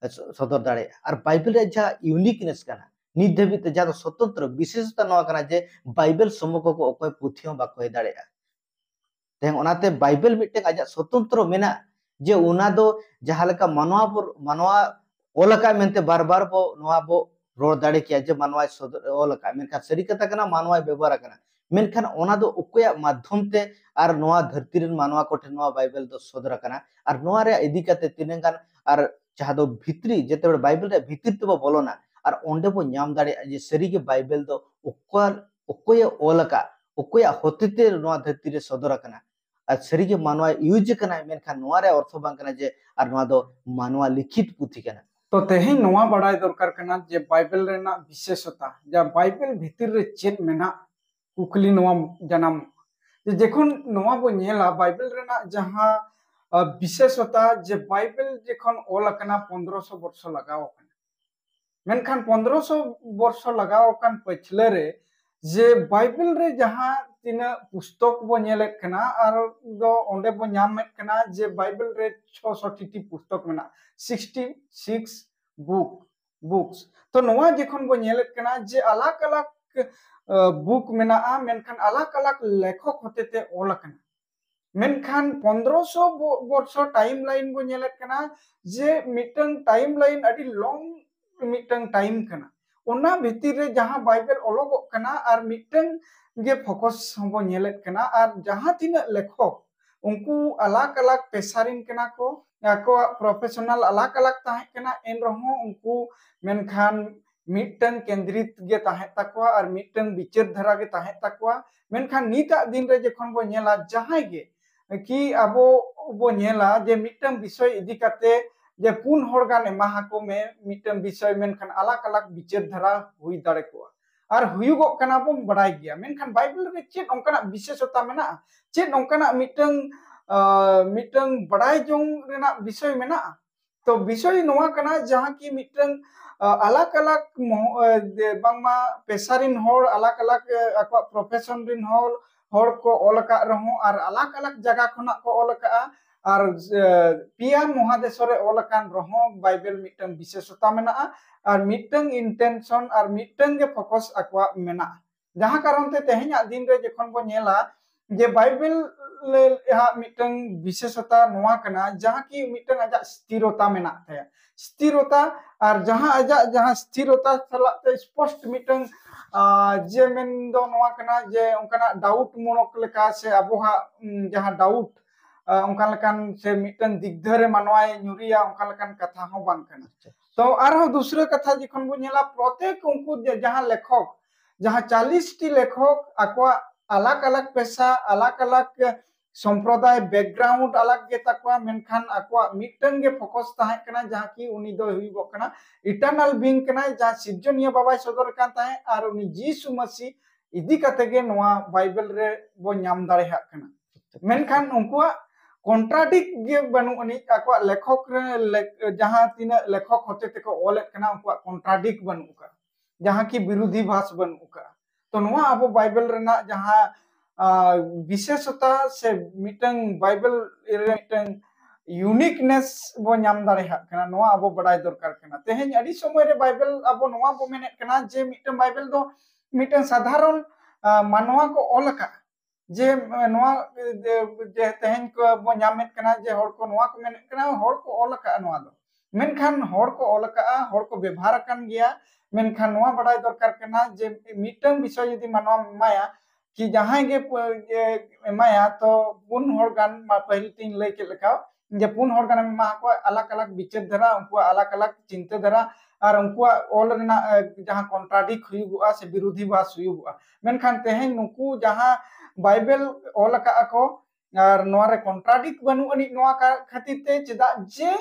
ᱥᱚᱫᱚᱨ ᱫᱟᱲᱮᱭᱟᱜᱼᱟ᱾ ᱟᱨ ᱵᱟᱭᱵᱮᱞ ᱨᱮᱭᱟᱜ ᱡᱟᱦᱟᱸ ᱤᱭᱩᱱᱤᱠᱱᱮᱥ ᱠᱟᱱᱟ, ᱱᱤᱛ ᱫᱷᱟᱹᱵᱤᱡ ᱛᱮ ᱡᱟᱦᱟᱸ ᱫᱚ ᱥᱚᱛᱚᱱᱛᱨᱚ ᱵᱤᱥᱮᱥᱚᱛᱟ ᱱᱚᱣᱟ ᱠᱟᱱᱟ ᱡᱮ ᱵᱟᱭᱵᱮᱞ ᱥᱚᱢᱚᱠᱚ ᱠᱚ ᱚᱠᱚᱭ ᱯᱩᱛᱷᱤ ᱦᱚᱸ ᱵᱟᱠᱚ ᱦᱩᱭ ᱫᱟᱲᱮᱭᱟᱜᱼᱟ᱾ ᱛᱮᱦᱮᱧ ᱚᱱᱟᱛᱮ ᱵᱟᱭᱵᱮᱞ ᱢᱤᱫᱴᱮᱱ ᱟᱡᱟᱜ ᱥᱚᱛᱚᱱᱛᱨᱚ ᱢᱮᱱᱟᱜᱼᱟ, ᱡᱮ ᱚᱱᱟ ᱫᱚ ᱡᱟᱦᱟᱸ ᱞᱮᱠᱟ ᱢᱟᱱᱣᱟ ᱵᱚ, ᱢᱟᱱᱣᱟ ᱚᱞ ᱟᱠᱟᱫ ᱢᱮᱱᱛᱮ ᱵᱟᱨ ᱵᱟᱨ ᱵᱚ ᱱᱚᱣᱟ ᱵᱚ ᱨᱚᱲ ᱫᱟᱲᱮ ᱠᱮᱭᱟ ᱡᱮ ᱢᱟᱱᱣᱟᱭ ᱥᱚᱫᱚᱨ, ᱚᱞ ᱟᱠᱟᱫ, ᱢᱮᱱᱠᱷᱟᱱ ᱥᱟᱹᱨᱤ ᱠᱟᱛᱷᱟ ᱠᱟᱱᱟ ᱢᱟᱱᱣᱟᱭ ᱵᱮᱵᱚᱦᱟᱨ ᱟᱠᱟᱱᱟ᱾ ᱢᱮᱱᱠᱷᱟᱱ ᱚᱱᱟ ᱫᱚ ᱚᱠᱚᱭᱟᱜ ᱢᱟᱫᱽᱫᱷᱚᱢ ᱛᱮ ᱟᱨ ᱱᱚᱣᱟ ᱫᱷᱟᱹᱨᱛᱤ ᱨᱮᱱ ᱢᱟᱱᱣᱟ ᱠᱚᱴᱷᱮᱱ ᱱᱚᱣᱟ ᱵᱟᱭᱵᱮᱞ ᱫᱚ ᱥᱚᱫᱚᱨ ᱟᱠᱟᱱᱟ, ᱟᱨ ᱱᱚᱣᱟ ᱨᱮᱭᱟᱜ ᱤᱫᱤ ᱠᱟᱛᱮ ᱛᱤᱱᱟᱹᱜ ᱜᱟᱱ, ᱟᱨ ᱡᱟᱦᱟᱸ ᱫᱚ ᱵᱷᱤᱛᱨᱤ, ᱡᱮᱛᱮ ᱦᱚᱲ ᱵᱟᱭᱵᱮᱞ ᱨᱮᱭᱟᱜ ᱵᱷᱤᱛᱤᱨ ᱛᱮᱵᱚ ᱵᱚᱞᱚᱱᱟ, ᱟᱨ ᱚᱸᱰᱮ ᱵᱚ ᱧᱟᱢ ᱫᱟᱲᱮᱭᱟᱜᱼᱟ ᱡᱮ ᱥᱟᱹᱨᱤᱜᱮ ᱵᱟᱭᱵᱮᱞ ᱫᱚ ᱚᱠᱟ, ᱚᱠᱚᱭᱮ ᱚᱞ ᱟᱠᱟᱫ, ᱚᱠᱚᱭᱟᱜ ᱦᱚᱛᱮᱛᱮ ᱱᱚᱣᱟ ᱫᱷᱟᱹᱨᱛᱤ ᱨᱮ ᱥᱚᱫᱚᱨ ᱟᱠᱟᱱᱟ, ᱟᱨ ᱥᱟᱹᱨᱤᱜᱮ ᱢᱟᱱᱣᱟᱭ ᱤᱭᱩᱡᱽ ᱟᱠᱟᱱᱟᱭ, ᱢᱮᱱᱠᱷᱟᱱ ᱱᱚᱣᱟ ᱨᱮᱭᱟᱜ ᱚᱨᱛᱷᱚ ᱵᱟᱝ ᱠᱟᱱᱟ ᱡᱮ ᱟᱨ ᱱᱚᱣᱟ ᱫᱚ ᱢᱟᱱᱣᱟ ᱞᱤᱠᱷᱤᱛ ᱯᱩᱛᱷᱤ ᱠᱟᱱᱟ᱾ ᱛᱚ ᱛᱮᱦᱮᱧ ᱱᱚᱣᱟ ᱵᱟᱲᱟᱭ ᱫᱚᱨᱠᱟᱨ ᱠᱟᱱᱟ ᱡᱮ ᱵᱟᱭᱵᱮᱞ ᱨᱮᱱᱟᱜ ᱵᱤᱥᱮᱥᱚᱛᱟ, ᱡᱟ ᱵᱟᱭᱵᱮᱞ ᱵᱷᱤᱛᱤᱨ ᱨᱮ ᱪᱮᱫ ᱢᱮᱱᱟᱜ, ᱠᱩᱠᱞᱤ ᱱᱚᱣᱟ ᱡᱟᱱᱟᱢᱚᱜᱼᱟ᱾ ᱡᱮ ᱡᱚᱠᱷᱚᱱ ᱱᱚᱣᱟ ᱵᱚ ᱧᱮᱞᱟ, ᱵᱟᱭᱵᱮᱞ ᱨᱮᱱᱟᱜ ᱡᱟᱦᱟᱸ, ᱟ, ᱵᱤᱥᱮᱥᱚᱛᱟ, ᱡᱮ ᱵᱟᱭᱵᱮᱞ ᱡᱚᱠᱷᱚᱱ ᱚᱞ ᱟᱠᱟᱱᱟ, ᱯᱚᱱᱫᱽᱨᱚᱥᱚ ᱵᱚᱨᱥᱚ ᱞᱟᱜᱟᱣ ᱟᱠᱟᱱᱟ, ᱢᱮᱱᱠᱷᱟᱱ ᱯᱚᱱᱫᱽᱨᱚᱥᱚ ᱵᱚᱨᱥᱚ ᱞᱟᱜᱟᱣ ᱟᱠᱟᱱ ᱯᱟᱹᱪᱷᱞᱟᱹ ᱨᱮ ᱡᱮ ᱵᱟᱭᱵᱮᱞ ᱨᱮ ᱡᱟᱦᱟᱸ ᱛᱤᱱᱟᱹᱜ ᱯᱩᱥᱛᱚᱠ ᱵᱚ ᱧᱮᱞᱮᱫ ᱠᱟᱱᱟ, ᱟᱨ ᱫᱚ ᱚᱸᱰᱮ ᱵᱚ ᱧᱟᱢᱮᱫ ᱠᱟᱱᱟ ᱡᱮ ᱵᱟᱭᱵᱮᱞ ᱨᱮ ᱪᱷᱚᱥᱚᱴᱤ ᱯᱩᱥᱛᱚᱠ ᱢᱮᱱᱟᱜᱼᱟ, sixty six book, books᱾ ᱛᱚ ᱱᱚᱣᱟ ᱡᱚᱠᱷᱚᱱ ᱵᱚ ᱧᱮᱞᱮᱫ ᱠᱟᱱᱟ ᱡᱮ ᱟᱞᱟᱜᱽ ᱟᱞᱟᱜᱽ, ᱟ, book ᱢᱮᱱᱟᱜᱼᱟ, ᱢᱮᱱᱠᱷᱟᱱ ᱟᱞᱟᱜᱽ ᱟᱞᱟᱜᱽ ᱞᱮᱠᱷᱚᱠ ᱦᱚᱛᱮᱛᱮ ᱚᱞ ᱟᱠᱟᱱᱟ᱾ ᱢᱮᱱᱠᱷᱟᱱ ᱯᱚᱱᱫᱽᱨᱚᱥᱚ ᱵᱚ-, ᱵᱚᱨᱥᱚ time line ᱵᱚ ᱧᱮᱞᱮᱫ ᱠᱟᱱᱟ ᱡᱮ ᱢᱤᱫᱴᱟᱝ time line, ᱟᱹᱰᱤ long ᱢᱤᱫᱴᱟᱝ time ᱠᱟᱱᱟ᱾ ᱚᱱᱟ ᱵᱷᱤᱛᱤᱨ ᱨᱮ ᱡᱟᱦᱟᱸ ᱵᱟᱭᱵᱮᱞ ᱚᱞᱚᱜᱚᱜ ᱠᱟᱱᱟ, ᱟᱨ ᱢᱤᱫᱴᱟᱝ ᱜᱮ focus ᱦᱚᱸᱵᱚ ᱧᱮᱞᱮᱫ ᱠᱟᱱᱟ, ᱟᱨ ᱡᱟᱦᱟᱸ ᱛᱤᱱᱟᱹᱜ ᱞᱮᱠᱷᱚᱠ, ᱩᱱᱠᱩ ᱟᱞᱟᱜᱽ ᱟᱞᱟᱜᱽ ᱯᱮᱥᱟ ᱨᱤᱱ ᱠᱟᱱᱟ ᱠᱚ, ᱟᱠᱚᱣᱟᱜ professional ᱟᱞᱟᱜᱽ ᱟᱞᱟᱜᱽ ᱛᱟᱦᱮᱸ ᱠᱟᱱᱟ, ᱮᱱ ᱨᱮᱦᱚᱸ ᱩᱱᱠᱩ ᱢᱮᱱᱠᱷᱟᱱ ᱢᱤᱫᱴᱟᱝ ᱠᱮᱱᱫᱨᱤᱛ ᱜᱮ ᱛᱟᱦᱮᱸ ᱛᱟᱠᱚᱣᱟ ᱟᱨ ᱢᱤᱫᱴᱟᱝ ᱵᱤᱪᱟᱹᱨ ᱫᱷᱟᱨᱟ ᱜᱮ ᱛᱟᱦᱮᱸ ᱛᱟᱠᱚᱣᱟ᱾ ᱢᱮᱱᱠᱷᱟᱱ ᱱᱤᱛᱟᱜ ᱫᱤᱱ ᱨᱮ ᱡᱚᱠᱷᱚᱱ ᱵᱚ ᱧᱮᱞᱟ, ᱡᱟᱦᱟᱸᱭ ᱜᱮ ᱠᱤ ᱟᱵᱚ ᱵᱚ ᱧᱮᱞᱟ ᱡᱮ ᱢᱤᱫᱴᱟᱝ ᱵᱤᱥᱚᱭ ᱤᱫᱤ ᱠᱟᱛᱮ ᱡᱮ ᱯᱩᱱ ᱦᱚᱲ ᱜᱟᱱ ᱮᱢᱟ ᱟᱠᱚ ᱢᱮ ᱢᱤᱫᱴᱟᱝ ᱵᱤᱥᱚᱭ, ᱢᱮᱱᱠᱷᱟᱱ ᱟᱞᱟᱜᱽ ᱟᱞᱟᱜᱽ ᱵᱤᱪᱟᱹᱨ ᱫᱷᱟᱨᱟ ᱦᱩᱭ ᱫᱟᱲᱮ ᱠᱚᱜᱼᱟ᱾ ᱟᱨ ᱦᱩᱭᱩᱜᱚᱜ ᱠᱟᱱᱟ ᱵᱚᱱ ᱵᱟᱲᱟᱭ ᱜᱮᱭᱟ, ᱢᱮᱱᱠᱷᱟᱱ ᱵᱟᱭᱵᱮᱞ ᱨᱮ ᱪᱮᱫ ᱚᱱᱠᱟᱱᱟᱜ ᱵᱤᱥᱮᱥᱚᱛᱟ ᱢᱮᱱᱟᱜᱼᱟ, ᱪᱮᱫ ᱚᱱᱠᱟᱱᱟᱜ ᱢᱤᱫᱴᱟᱝ, ᱟ, ᱢᱤᱫᱴᱟᱝ ᱵᱟᱲᱟᱭ ᱡᱚᱝ ᱨᱮᱱᱟᱜ ᱵᱤᱥᱚᱭ ᱢᱮᱱᱟᱜᱼᱟ? ᱛᱚ ᱵᱤᱥᱚᱭ ᱱᱚᱣᱟ ᱠᱟᱱᱟ, ᱡᱟᱦᱟᱸ ᱠᱤ ᱢᱤᱫᱴᱟᱝ, ᱟ, ᱟᱞᱟᱜᱽ ᱟᱞᱟᱜᱽ ᱢᱚᱦᱚ-, ᱟ, ᱡᱮ ᱵᱟᱝᱢᱟ ᱯᱮᱥᱟ ᱨᱤᱱ ᱦᱚᱲ, ᱟᱞᱟᱜᱽ ᱟᱞᱟᱜᱽ, ᱟ, ᱟᱠᱚᱣᱟᱜ profession ᱨᱤᱱ ᱦᱚᱲ, ᱦᱚᱲ ᱠᱚ ᱚᱞ ᱟᱠᱟᱫ ᱨᱮᱦᱚᱸ, ᱟᱨ ᱟᱞᱟᱜᱽ ᱟᱞᱟᱜᱽ ᱡᱟᱭᱜᱟ ᱠᱷᱚᱱᱟᱜ ᱠᱚ ᱚᱞ ᱟᱠᱟᱫᱼᱟ, ᱟᱨ, ᱟ, ᱯᱮᱭᱟ ᱢᱚᱦᱟᱫᱮᱥᱚ ᱨᱮ ᱚᱞ ᱟᱠᱟᱱ ᱨᱮᱦᱚᱸ ᱵᱟᱭᱵᱮᱞ ᱢᱤᱫᱴᱟᱝ ᱵᱤᱥᱮᱥᱚᱛᱟ ᱢᱮᱱᱟᱜᱼᱟ, ᱟᱨ ᱢᱤᱫᱴᱟᱝ intention ᱟᱨ ᱢᱤᱫᱴᱟᱝ ᱜᱮ focus ᱟᱠᱚᱣᱟᱜ ᱢᱮᱱᱟᱜᱼᱟ᱾ ᱡᱟᱦᱟᱸ ᱠᱟᱨᱚᱱ ᱛᱮ ᱛᱮᱦᱮᱧᱟᱜ ᱫᱤᱱ ᱨᱮ ᱡᱚᱠᱷᱚᱱ ᱵᱚᱱ ᱧᱮᱞᱟ, ᱡᱮ ᱵᱟᱭᱵᱮᱞ ᱨᱮᱭᱟᱜ ᱢᱤᱫᱴᱟᱝ ᱵᱤᱥᱮᱥᱚᱛᱟ ᱱᱚᱣᱟ ᱠᱟᱱᱟ, ᱡᱟᱦᱟᱸ ᱠᱤ ᱢᱤᱫᱴᱟᱝ ᱟᱡᱟᱜ ᱥᱛᱷᱤᱨᱚᱛᱟ ᱢᱮᱱᱟᱜ ᱛᱟᱭᱟ᱾ ᱥᱛᱷᱤᱨᱚᱛᱟ, ᱟᱨ ᱡᱟᱦᱟᱸ ᱟᱡᱟᱜ ᱡᱟᱦᱟᱸ ᱥᱛᱷᱤᱨᱚᱛᱟ ᱥᱟᱞᱟᱜ ᱛᱮ ᱥᱯᱚᱥᱴ ᱢᱤᱫᱴᱟᱝ, ᱟᱨ ᱡᱮ ᱢᱮᱱ ᱫᱚ ᱱᱚᱣᱟ ᱠᱟᱱᱟ ᱡᱮ ᱚᱱᱠᱟᱱᱟᱜ ᱰᱟᱣᱩᱴ ᱢᱩᱲᱚᱠ ᱞᱮᱠᱟ ᱥᱮ ᱟᱵᱚᱣᱟᱜ, ᱩᱢ, ᱡᱟᱦᱟᱸ ᱰᱟᱣᱩᱴ, ᱟᱨ ᱚᱱᱠᱟ ᱞᱮᱠᱟᱱ ᱥᱮ ᱢᱤᱫᱴᱟᱝ ᱫᱤᱜᱽᱫᱷᱟᱹ ᱨᱮ ᱢᱟᱱᱣᱟᱭ ᱧᱩᱨᱩᱭᱟ, ᱚᱱᱠᱟ ᱞᱮᱠᱟᱱ ᱠᱟᱛᱷᱟ ᱦᱚᱸ ᱵᱟᱝ ᱠᱟᱱᱟ᱾ ᱟᱪᱪᱷᱟ᱾ ᱛᱚ ᱟᱨᱦᱚᱸ ᱫᱩᱥᱨᱟᱹ ᱠᱟᱛᱷᱟ ᱡᱚᱠᱷᱚᱱ ᱵᱚᱱ ᱧᱮᱞᱟ, ᱯᱨᱚᱛᱮᱠ ᱩᱱᱠᱩ ᱡᱮ ᱡᱟᱦᱟᱸ ᱞᱮᱠᱷᱚᱠ, ᱡᱟᱦᱟᱸ ᱪᱟᱞᱤᱥ ᱴᱤ ᱞᱮᱠᱷᱚᱠ ᱟᱠᱚᱣᱟᱜ ᱟᱞᱟᱜᱽ ᱟᱞᱟᱜᱽ ᱯᱮᱥᱟ, ᱟᱞᱟᱜᱽ ᱟᱞᱟᱜᱽ ᱥᱚᱢᱯᱨᱚᱫᱟᱭ, ᱵᱮᱠᱜᱨᱟᱣᱩᱱᱰ ᱟᱞᱟᱜᱽ ᱜᱮᱛᱟ ᱠᱚᱣᱟ, ᱢᱮᱱᱠᱷᱟᱱ ᱟᱠᱚᱣᱟᱜ ᱢᱤᱫᱴᱟᱝ ᱜᱮ ᱯᱷᱳᱠᱟᱥ ᱛᱟᱦᱮᱸ ᱠᱟᱱᱟ, ᱡᱟᱦᱟᱸ ᱠᱤ ᱩᱱᱤ ᱫᱚ ᱦᱩᱭᱩᱜᱚᱜ ᱠᱟᱱᱟ ᱤᱴᱟᱨᱱᱟᱞ ᱵᱤᱝ ᱠᱟᱱᱟᱭ, ᱡᱟᱦᱟᱸ ᱥᱤᱨᱡᱚᱱᱤᱭᱟᱹ ᱵᱟᱵᱟᱭ ᱥᱚᱫᱚᱨ ᱟᱠᱟᱱ ᱛᱟᱦᱮᱸᱫ, ᱟᱨ ᱩᱱᱤ ᱡᱤᱥᱩ ᱢᱟᱹᱥᱤ ᱤᱫᱤ ᱠᱟᱛᱮ ᱜᱮ ᱱᱚᱣᱟ ᱵᱟᱭᱵᱮᱞ ᱨᱮ ᱵᱚ ᱧᱟᱢ ᱫᱟᱲᱮᱭᱟᱜ ᱠᱟᱱᱟ᱾ ᱢᱮᱱᱠᱷᱟᱱ ᱩᱱᱠᱩᱣᱟᱜ ᱠᱚᱱᱴᱨᱟᱰᱤᱠᱴ ᱜᱮ ᱵᱟᱹᱱᱩᱜ ᱟᱹᱱᱤᱡ, ᱟᱠᱚᱣᱟᱜ ᱞᱮᱠᱷᱚᱠ ᱨᱮ ᱞᱮ-, ᱡᱟᱦᱟᱸ ᱛᱤᱱᱟᱹᱜ ᱞᱮᱠᱷᱚᱠ ᱦᱚᱛᱮ ᱛᱮᱠᱚ ᱚᱞᱮᱫ ᱠᱟᱱᱟ, ᱩᱱᱠᱩᱣᱟᱜ ᱠᱚᱱᱴᱨᱟᱰᱤᱠᱴ ᱵᱟᱹᱱᱩᱜ ᱟᱠᱟᱫᱼᱟ, ᱡᱟᱦᱟᱸ ᱠᱤ ᱵᱤᱨᱩᱫᱷᱤ ᱵᱷᱟᱥ ᱵᱟᱹᱱᱩᱜ ᱟᱠᱟᱫᱼᱟ᱾ ᱛᱚ ᱱᱚᱣᱟ ᱟᱵᱚ ᱵᱟᱭᱵᱮᱞ ᱨᱮᱱᱟᱜ ᱡᱟᱦᱟᱸ, ᱟᱸ, ᱵᱤᱥᱮᱥᱚᱛᱟ ᱥᱮ ᱢᱤᱫᱴᱟᱝ ᱵᱟᱭᱵᱮᱞ ᱨᱮ ᱢᱤᱫᱴᱟᱝ ᱤᱭᱩᱱᱤᱠᱱᱮᱥ ᱵᱚ ᱧᱟᱢ ᱫᱟᱲᱮᱭᱟᱜ ᱠᱟᱱᱟ, ᱱᱚᱣᱟ ᱟᱵᱚ ᱵᱟᱰᱟᱭ ᱫᱚᱨᱠᱟᱨ ᱠᱟᱱᱟ᱾ ᱛᱮᱦᱮᱧ ᱟᱹᱰᱤ ᱥᱚᱢᱚᱭ ᱨᱮ ᱵᱟᱭᱵᱮᱞ ᱟᱵᱚ ᱱᱚᱣᱟ ᱵᱚ ᱢᱮᱱᱮᱫ ᱠᱟᱱᱟ ᱡᱮ ᱢᱤᱫᱴᱟᱝ ᱵᱟᱭᱵᱮᱞ ᱫᱚ ᱢᱤᱫᱴᱟᱝ ᱥᱟᱫᱷᱟᱨᱚᱱ, ᱟᱸ, ᱢᱟᱱᱣᱟ ᱠᱚ ᱚᱞ ᱟᱠᱟᱫᱼᱟ᱾ ᱡᱮ, ᱮ, ᱱᱚᱣᱟ, ᱮ, ᱡᱮ ᱛᱮᱦᱮᱧ ᱠᱚ ᱵᱚ ᱧᱟᱢᱮᱫ ᱠᱟᱱᱟ, ᱡᱮ ᱦᱚᱲ ᱠᱚ ᱱᱚᱣᱟ ᱠᱚ ᱢᱮᱱᱮᱫ ᱠᱟᱱᱟ, ᱦᱚᱲ ᱠᱚ ᱚᱞ ᱟᱠᱟᱫᱼᱟ ᱱᱚᱣᱟ ᱫᱚ᱾ ᱢᱮᱱᱠᱷᱟᱱ ᱦᱚᱲ ᱠᱚ ᱚᱞ ᱟᱠᱟᱫᱼᱟ, ᱦᱚᱲ ᱠᱚ ᱵᱮᱵᱷᱟᱨ ᱟᱠᱟᱱ ᱜᱮᱭᱟ᱾ ᱢᱮᱱᱠᱷᱟᱱ ᱱᱚᱣᱟ ᱵᱟᱰᱟᱭ ᱫᱚᱨᱠᱟᱨ ᱠᱟᱱᱟ ᱡᱮ ᱢᱤᱫᱴᱟᱝ ᱵᱤᱥᱚᱭ ᱡᱩᱫᱤ ᱢᱟᱱᱣᱟᱢ ᱮᱢᱟᱭᱟ, ᱠᱤ ᱡᱟᱦᱟᱸᱭ ᱜᱮ ᱯ-, ᱮ, ᱮᱢᱟᱭᱟ, ᱛᱚ ᱯᱩᱱ ᱦᱚᱲ ᱜᱟᱱ, ᱢᱟ ᱯᱟᱹᱦᱤᱞ ᱛᱤᱧ ᱞᱟᱹᱭ ᱠᱮᱫ ᱞᱮᱠᱟ, ᱡᱮ ᱯᱩᱱ ᱦᱚᱲ ᱜᱟᱱᱮᱢ ᱮᱢᱟ ᱠᱚᱣᱟ, ᱟᱞᱟᱜᱽ ᱟᱞᱟᱜᱽ ᱵᱤᱪᱟᱹᱨ ᱫᱷᱟᱨᱟ, ᱩᱱᱠᱩᱣᱟᱜ ᱟᱞᱟᱜᱽ ᱟᱞᱟᱜᱽ ᱪᱤᱱᱛᱟᱹ ᱫᱷᱟᱨᱟ, ᱟᱨ ᱩᱱᱠᱩᱣᱟᱜ ᱚᱞ ᱨᱮᱱᱟᱜ, ᱮ, ᱡᱟᱦᱟᱸ ᱠᱚᱱᱴᱨᱟᱰᱤᱠᱴ ᱦᱩᱭᱩᱜᱚᱜᱼᱟ ᱥᱮ ᱵᱤᱨᱩᱫᱷᱤ ᱵᱷᱟᱥ ᱦᱩᱭᱩᱜᱚᱜᱼᱟ᱾ ᱢᱮᱱᱠᱷᱟᱱ ᱛᱮᱦᱮᱧ ᱱᱩᱠᱩ ᱡᱟᱦᱟᱸ ᱵᱟᱭᱵᱮᱞ ᱚᱞ ᱟᱠᱟᱫᱼᱟ ᱠᱚ, ᱟᱨ ᱱᱚᱣᱟ ᱨᱮ ᱠᱚᱱᱴᱨᱟᱰᱤᱠᱴ ᱵᱟᱹᱱᱩᱜ ᱟᱹᱱᱤᱡ, ᱱᱚᱣᱟ ᱠᱟ-, ᱠᱷᱟᱹᱛᱤᱨ ᱛᱮ, ᱪᱮᱫᱟᱜ ᱡᱮ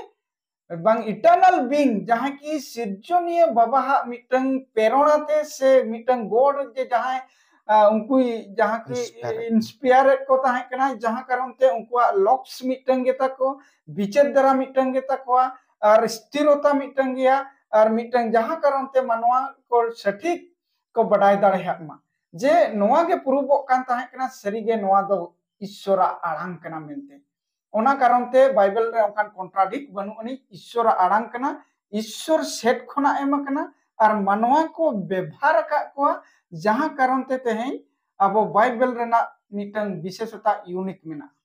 ᱵᱟᱝ ᱤᱴᱟᱨᱱᱟᱞ ᱵᱤᱝ, ᱡᱟᱦᱟᱸ ᱠᱤ ᱥᱤᱨᱡᱚᱱᱤᱭᱟᱹ ᱵᱟᱵᱟᱣᱟᱜ ᱢᱤᱫᱴᱟᱝ ᱯᱨᱮᱨᱚᱱᱟ ᱛᱮ ᱥᱮ ᱢᱤᱫᱴᱟᱝ ᱜᱚᱰ ᱡᱮ ᱡᱟᱦᱟᱸᱭ, ᱟ, ᱩᱱᱠᱩᱭ ᱡᱟᱦᱟᱸ ᱠᱤ ᱤᱱᱥᱯᱟᱭᱟᱨ᱾ ᱤᱱᱥᱯᱟᱭᱟᱨ ᱮᱫ ᱠᱚ ᱛᱟᱦᱮᱸ ᱠᱟᱱᱟ, ᱡᱟᱦᱟᱸ ᱠᱟᱨᱚᱱ ᱛᱮ ᱩᱱᱠᱩᱣᱟᱜ ᱞᱚᱠᱥ ᱢᱤᱫᱴᱟᱝ ᱜᱮᱛᱟ ᱠᱚ, ᱵᱤᱪᱟᱹᱨ ᱫᱷᱟᱨᱟ ᱢᱤᱫᱴᱟᱝ ᱜᱮᱛᱟ ᱠᱚᱣᱟ, ᱟᱨ ᱥᱛᱷᱤᱨᱚᱛᱟ ᱢᱤᱫᱴᱟᱝ ᱜᱮᱭᱟ, ᱟᱨ ᱢᱤᱫᱴᱟᱝ ᱡᱟᱦᱟᱸ ᱠᱟᱨᱚᱱ ᱛᱮ ᱢᱟᱱᱣᱟ ᱠᱚ ᱥᱚᱴᱷᱤᱠ ᱠᱚ ᱵᱟᱰᱟᱭ ᱫᱟᱲᱮᱭᱟᱜ ᱢᱟ ᱡᱮ ᱱᱚᱣᱟ ᱜᱮ ᱯᱨᱩᱵᱷᱚᱜ ᱠᱟᱱ ᱛᱟᱦᱮᱸ ᱠᱟᱱᱟ, ᱥᱟᱹᱨᱤᱜᱮ ᱱᱚᱣᱟ ᱫᱚ ᱤᱥᱥᱚᱨᱟᱜ ᱟᱲᱟᱝ ᱠᱟᱱᱟ ᱢᱮᱱᱛᱮ᱾ ᱚᱱᱟ ᱠᱟᱨᱚᱱ ᱛᱮ ᱵᱟᱭᱵᱮᱞ ᱨᱮ ᱚᱱᱠᱟᱱ ᱠᱚᱱᱴᱨᱟᱰᱤᱠᱴ ᱵᱟᱹᱱᱩᱜ ᱟᱹᱱᱤᱡ, ᱤᱥᱥᱚᱨᱟᱜ ᱟᱲᱟᱝ ᱠᱟᱱᱟ, ᱤᱥᱥᱚᱨ ᱥᱮᱫ ᱠᱷᱚᱱᱟᱜ ᱮᱢ ᱟᱠᱟᱱᱟ, ᱟᱨ ᱢᱟᱱᱣᱟ ᱠᱚ ᱵᱮᱵᱷᱟᱨ ᱟᱠᱟᱫ ᱠᱚᱣᱟ, ᱡᱟᱦᱟᱸ ᱠᱟᱨᱚᱱ ᱛᱮ ᱛᱮᱦᱮᱧ ᱟᱵᱚ ᱵᱟᱭᱵᱮᱞ ᱨᱮᱱᱟᱜ ᱢᱤᱫᱴᱟᱝ ᱵᱤᱥᱮᱥᱚᱛᱟ, ᱤᱭᱩᱱᱤᱠ ᱢᱮᱱᱟᱜᱼᱟ᱾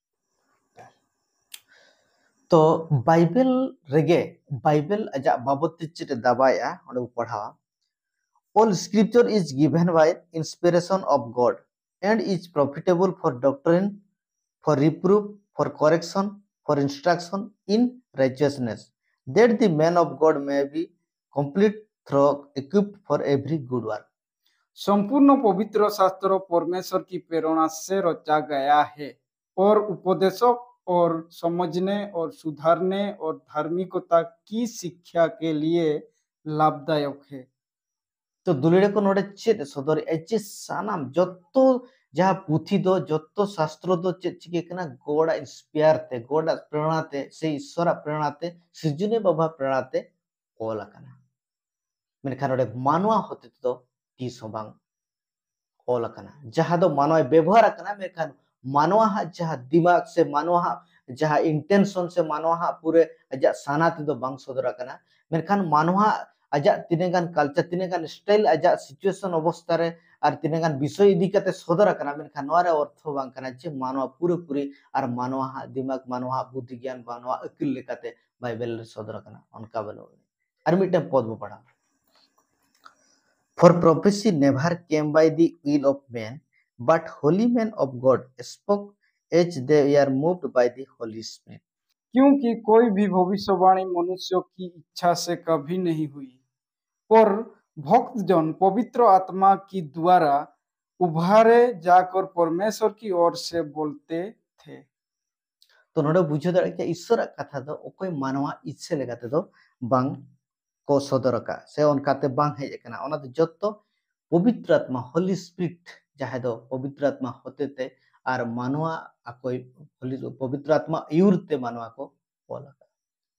ᱛᱚ ᱵᱟᱭᱵᱮᱞ ᱨᱮᱜᱮ, ᱵᱟᱭᱵᱮᱞ ᱟᱡᱟᱜ ᱵᱟᱵᱚᱫ ᱛᱮ ᱪᱮᱫ ᱮ ᱫᱟᱵᱟᱭᱮᱜᱼᱟ, ᱚᱸᱰᱮ ᱵᱚ ᱯᱟᱲᱦᱟᱣᱟ, "All scripture is given by inspiration of God and is profitable for doctrine, for reproof, for correction, for instruction in righteousness, that the man of God may be complete, thoroughly equipped for every good work." संपूर्ण पवित्र शास्त्र परमेश्वर की प्रेरणा से रचा गया है और उपदेशक और समझने और सुधारने और धार्मिकता की शिक्षा के लिए लाभदायक है। ᱛᱚ ᱫᱩᱞᱟᱹᱲᱤᱭᱟᱹ ᱠᱚ, ᱱᱚᱰᱮ ᱪᱮᱫ ᱮ ᱥᱚᱫᱚᱨᱮᱜᱼᱟ? ᱡᱮ ᱥᱟᱱᱟᱢ ᱡᱚᱛᱚ ᱡᱟᱦᱟᱸ ᱯᱩᱛᱷᱤ ᱫᱚ, ᱡᱚᱛᱚ ᱥᱟᱥᱛᱨᱚ ᱫᱚ ᱪᱮᱫ ᱪᱤᱠᱟᱹ ᱠᱟᱱᱟ? ᱜᱚᱰ ᱟᱜ ᱤᱱᱥᱯᱟᱭᱟᱨ ᱛᱮ, ᱜᱚᱰ ᱟᱜ ᱯᱨᱮᱨᱚᱬᱟ ᱛᱮ, ᱥᱮ ᱤᱥᱥᱚᱨᱟᱜ ᱯᱨᱮᱨᱚᱬᱟ ᱛᱮ, ᱥᱤᱨᱡᱚᱱᱤᱭᱟᱹ ᱵᱟᱵᱟ ᱯᱨᱮᱨᱚᱬᱟ ᱛᱮ ᱚᱞ ᱟᱠᱟᱱᱟ᱾ ᱢᱮᱱᱠᱷᱟᱱ ᱱᱚᱰᱮ ᱢᱟᱱᱣᱟ ᱦᱚᱛᱮ ᱛᱮᱫᱚ ᱛᱤᱥ ᱦᱚᱸ ᱵᱟᱝ ᱚᱞ ᱟᱠᱟᱱᱟ᱾ ᱡᱟᱦᱟᱸ ᱫᱚ ᱢᱟᱱᱣᱟᱭ ᱵᱮᱵᱚᱦᱟᱨ ᱟᱠᱟᱱᱟ, ᱢᱮᱱᱠᱷᱟᱱ ᱢᱟᱱᱣᱟ ᱦᱟᱜ ᱡᱟᱦᱟᱸ ᱫᱤᱢᱟᱜᱽ ᱥᱮ ᱢᱟᱱᱣᱟ ᱦᱟᱜ ᱡᱟᱦᱟᱸ ᱤᱱᱴᱮᱱᱥᱚᱱ ᱥᱮ ᱢᱟᱱᱣᱟ ᱦᱟᱜ ᱯᱩᱨᱟᱹ ᱟᱡᱟᱜ ᱥᱟᱱᱟ ᱛᱮᱫᱚ ᱵᱟᱝ ᱥᱚᱫᱚᱨ ᱟᱠᱟᱱᱟ᱾ ᱢᱮᱱᱠᱷᱟᱱ ᱢᱟᱱᱣᱟ ᱟᱡᱟᱜ ᱛᱤᱱᱟᱹᱜ ᱜᱟᱱ ᱠᱟᱞᱪᱟᱨ, ᱛᱤᱱᱟᱹᱜ ᱜᱟᱱ ᱥᱴᱟᱭᱤᱞ ᱟᱡᱟᱜ ᱥᱤᱪᱩᱭᱮᱥᱚᱱ ᱚᱵᱚᱥᱛᱟ ᱨᱮ ᱟᱨ ᱛᱤᱱᱟᱹᱜ ᱜᱟᱱ ᱵᱤᱥᱚᱭ ᱤᱫᱤ ᱠᱟᱛᱮ ᱥᱚᱫᱚᱨ ᱟᱠᱟᱱᱟ, ᱢᱮᱱᱠᱷᱟᱱ ᱱᱚᱣᱟ ᱨᱮ ᱚᱨᱛᱷᱚ ᱵᱟᱝ ᱠᱟᱱᱟ ᱡᱮ ᱢᱟᱱᱣᱟ ᱯᱩᱨᱟᱹᱯᱩᱨᱤ ᱟᱨ ᱢᱟᱱᱣᱟ ᱦᱟᱜ ᱫᱤᱢᱟᱜᱽ, ᱢᱟᱱᱣᱟ ᱦᱟᱜ ᱵᱩᱫᱽᱫᱷᱤ ᱜᱮᱭᱟᱱ, ᱢᱟᱱᱣᱟ ᱟᱹᱠᱤᱞ ᱞᱮᱠᱟᱛᱮ ᱵᱟᱭᱵᱮᱞ ᱨᱮ ᱥᱚᱫᱚᱨ ᱟᱠᱟᱱᱟ, ᱚᱱᱠᱟ ᱵᱟᱹᱱᱩᱜ᱾ ᱟᱨ ᱢᱤᱫᱴᱟᱝ ᱯᱚᱫ ᱵᱚ ᱯᱟᱲᱦᱟᱣ, "For prophecy never came by the will of man, but holy men of God spoke as they were moved by the Holy Spirit." क्योंकि कोई भी भविष्यवाणी मनुष्य की इच्छा से कभी नहीं हुई, पर भक्तजन पवित्र आत्मा की द्वारा उभारे जाकर परमेश्वर की ओर से बोलते थे। ᱛᱚ ᱱᱚᱰᱮ ᱵᱩᱡᱷᱟᱹᱣ ᱫᱟᱲᱮᱭᱟᱜ ᱠᱮᱭᱟ, ᱤᱥᱥᱚᱨᱟᱜ ᱠᱟᱛᱷᱟ ᱫᱚ ᱚᱠᱚᱭ ᱢᱟᱱᱣᱟ ᱤᱪᱪᱷᱟᱹ ᱞᱮᱠᱟ ᱛᱮᱫᱚ ᱵᱟᱝ ᱠᱚ ᱥᱚᱫᱚᱨ ᱟᱠᱟᱫ ᱥᱮ ᱚᱱᱠᱟᱛᱮ ᱵᱟᱝ ᱦᱮᱡ ᱟᱠᱟᱱᱟ᱾ ᱚᱱᱟ ᱫᱚ ᱡᱚᱛᱚ ᱯᱚᱵᱤᱛᱨᱚ ᱟᱛᱢᱟ, ᱦᱳᱞᱤ ᱥᱯᱤᱨᱤᱴ, ᱡᱟᱦᱟᱸᱭ ᱫᱚ ᱯᱚᱵᱤᱛᱨᱚ ᱟᱛᱢᱟ ᱦᱚᱛᱮᱛᱮ ᱟᱨ ᱢᱟᱱᱣᱟ ᱟᱠᱚᱭ ᱦᱳᱞᱤ, ᱯᱚᱵᱤᱛᱨᱚ ᱟᱛᱢᱟ ᱟᱹᱭᱩᱨ ᱛᱮ ᱢᱟᱱᱣᱟ ᱠᱚ ᱚᱞ ᱟᱠᱟᱫᱟ᱾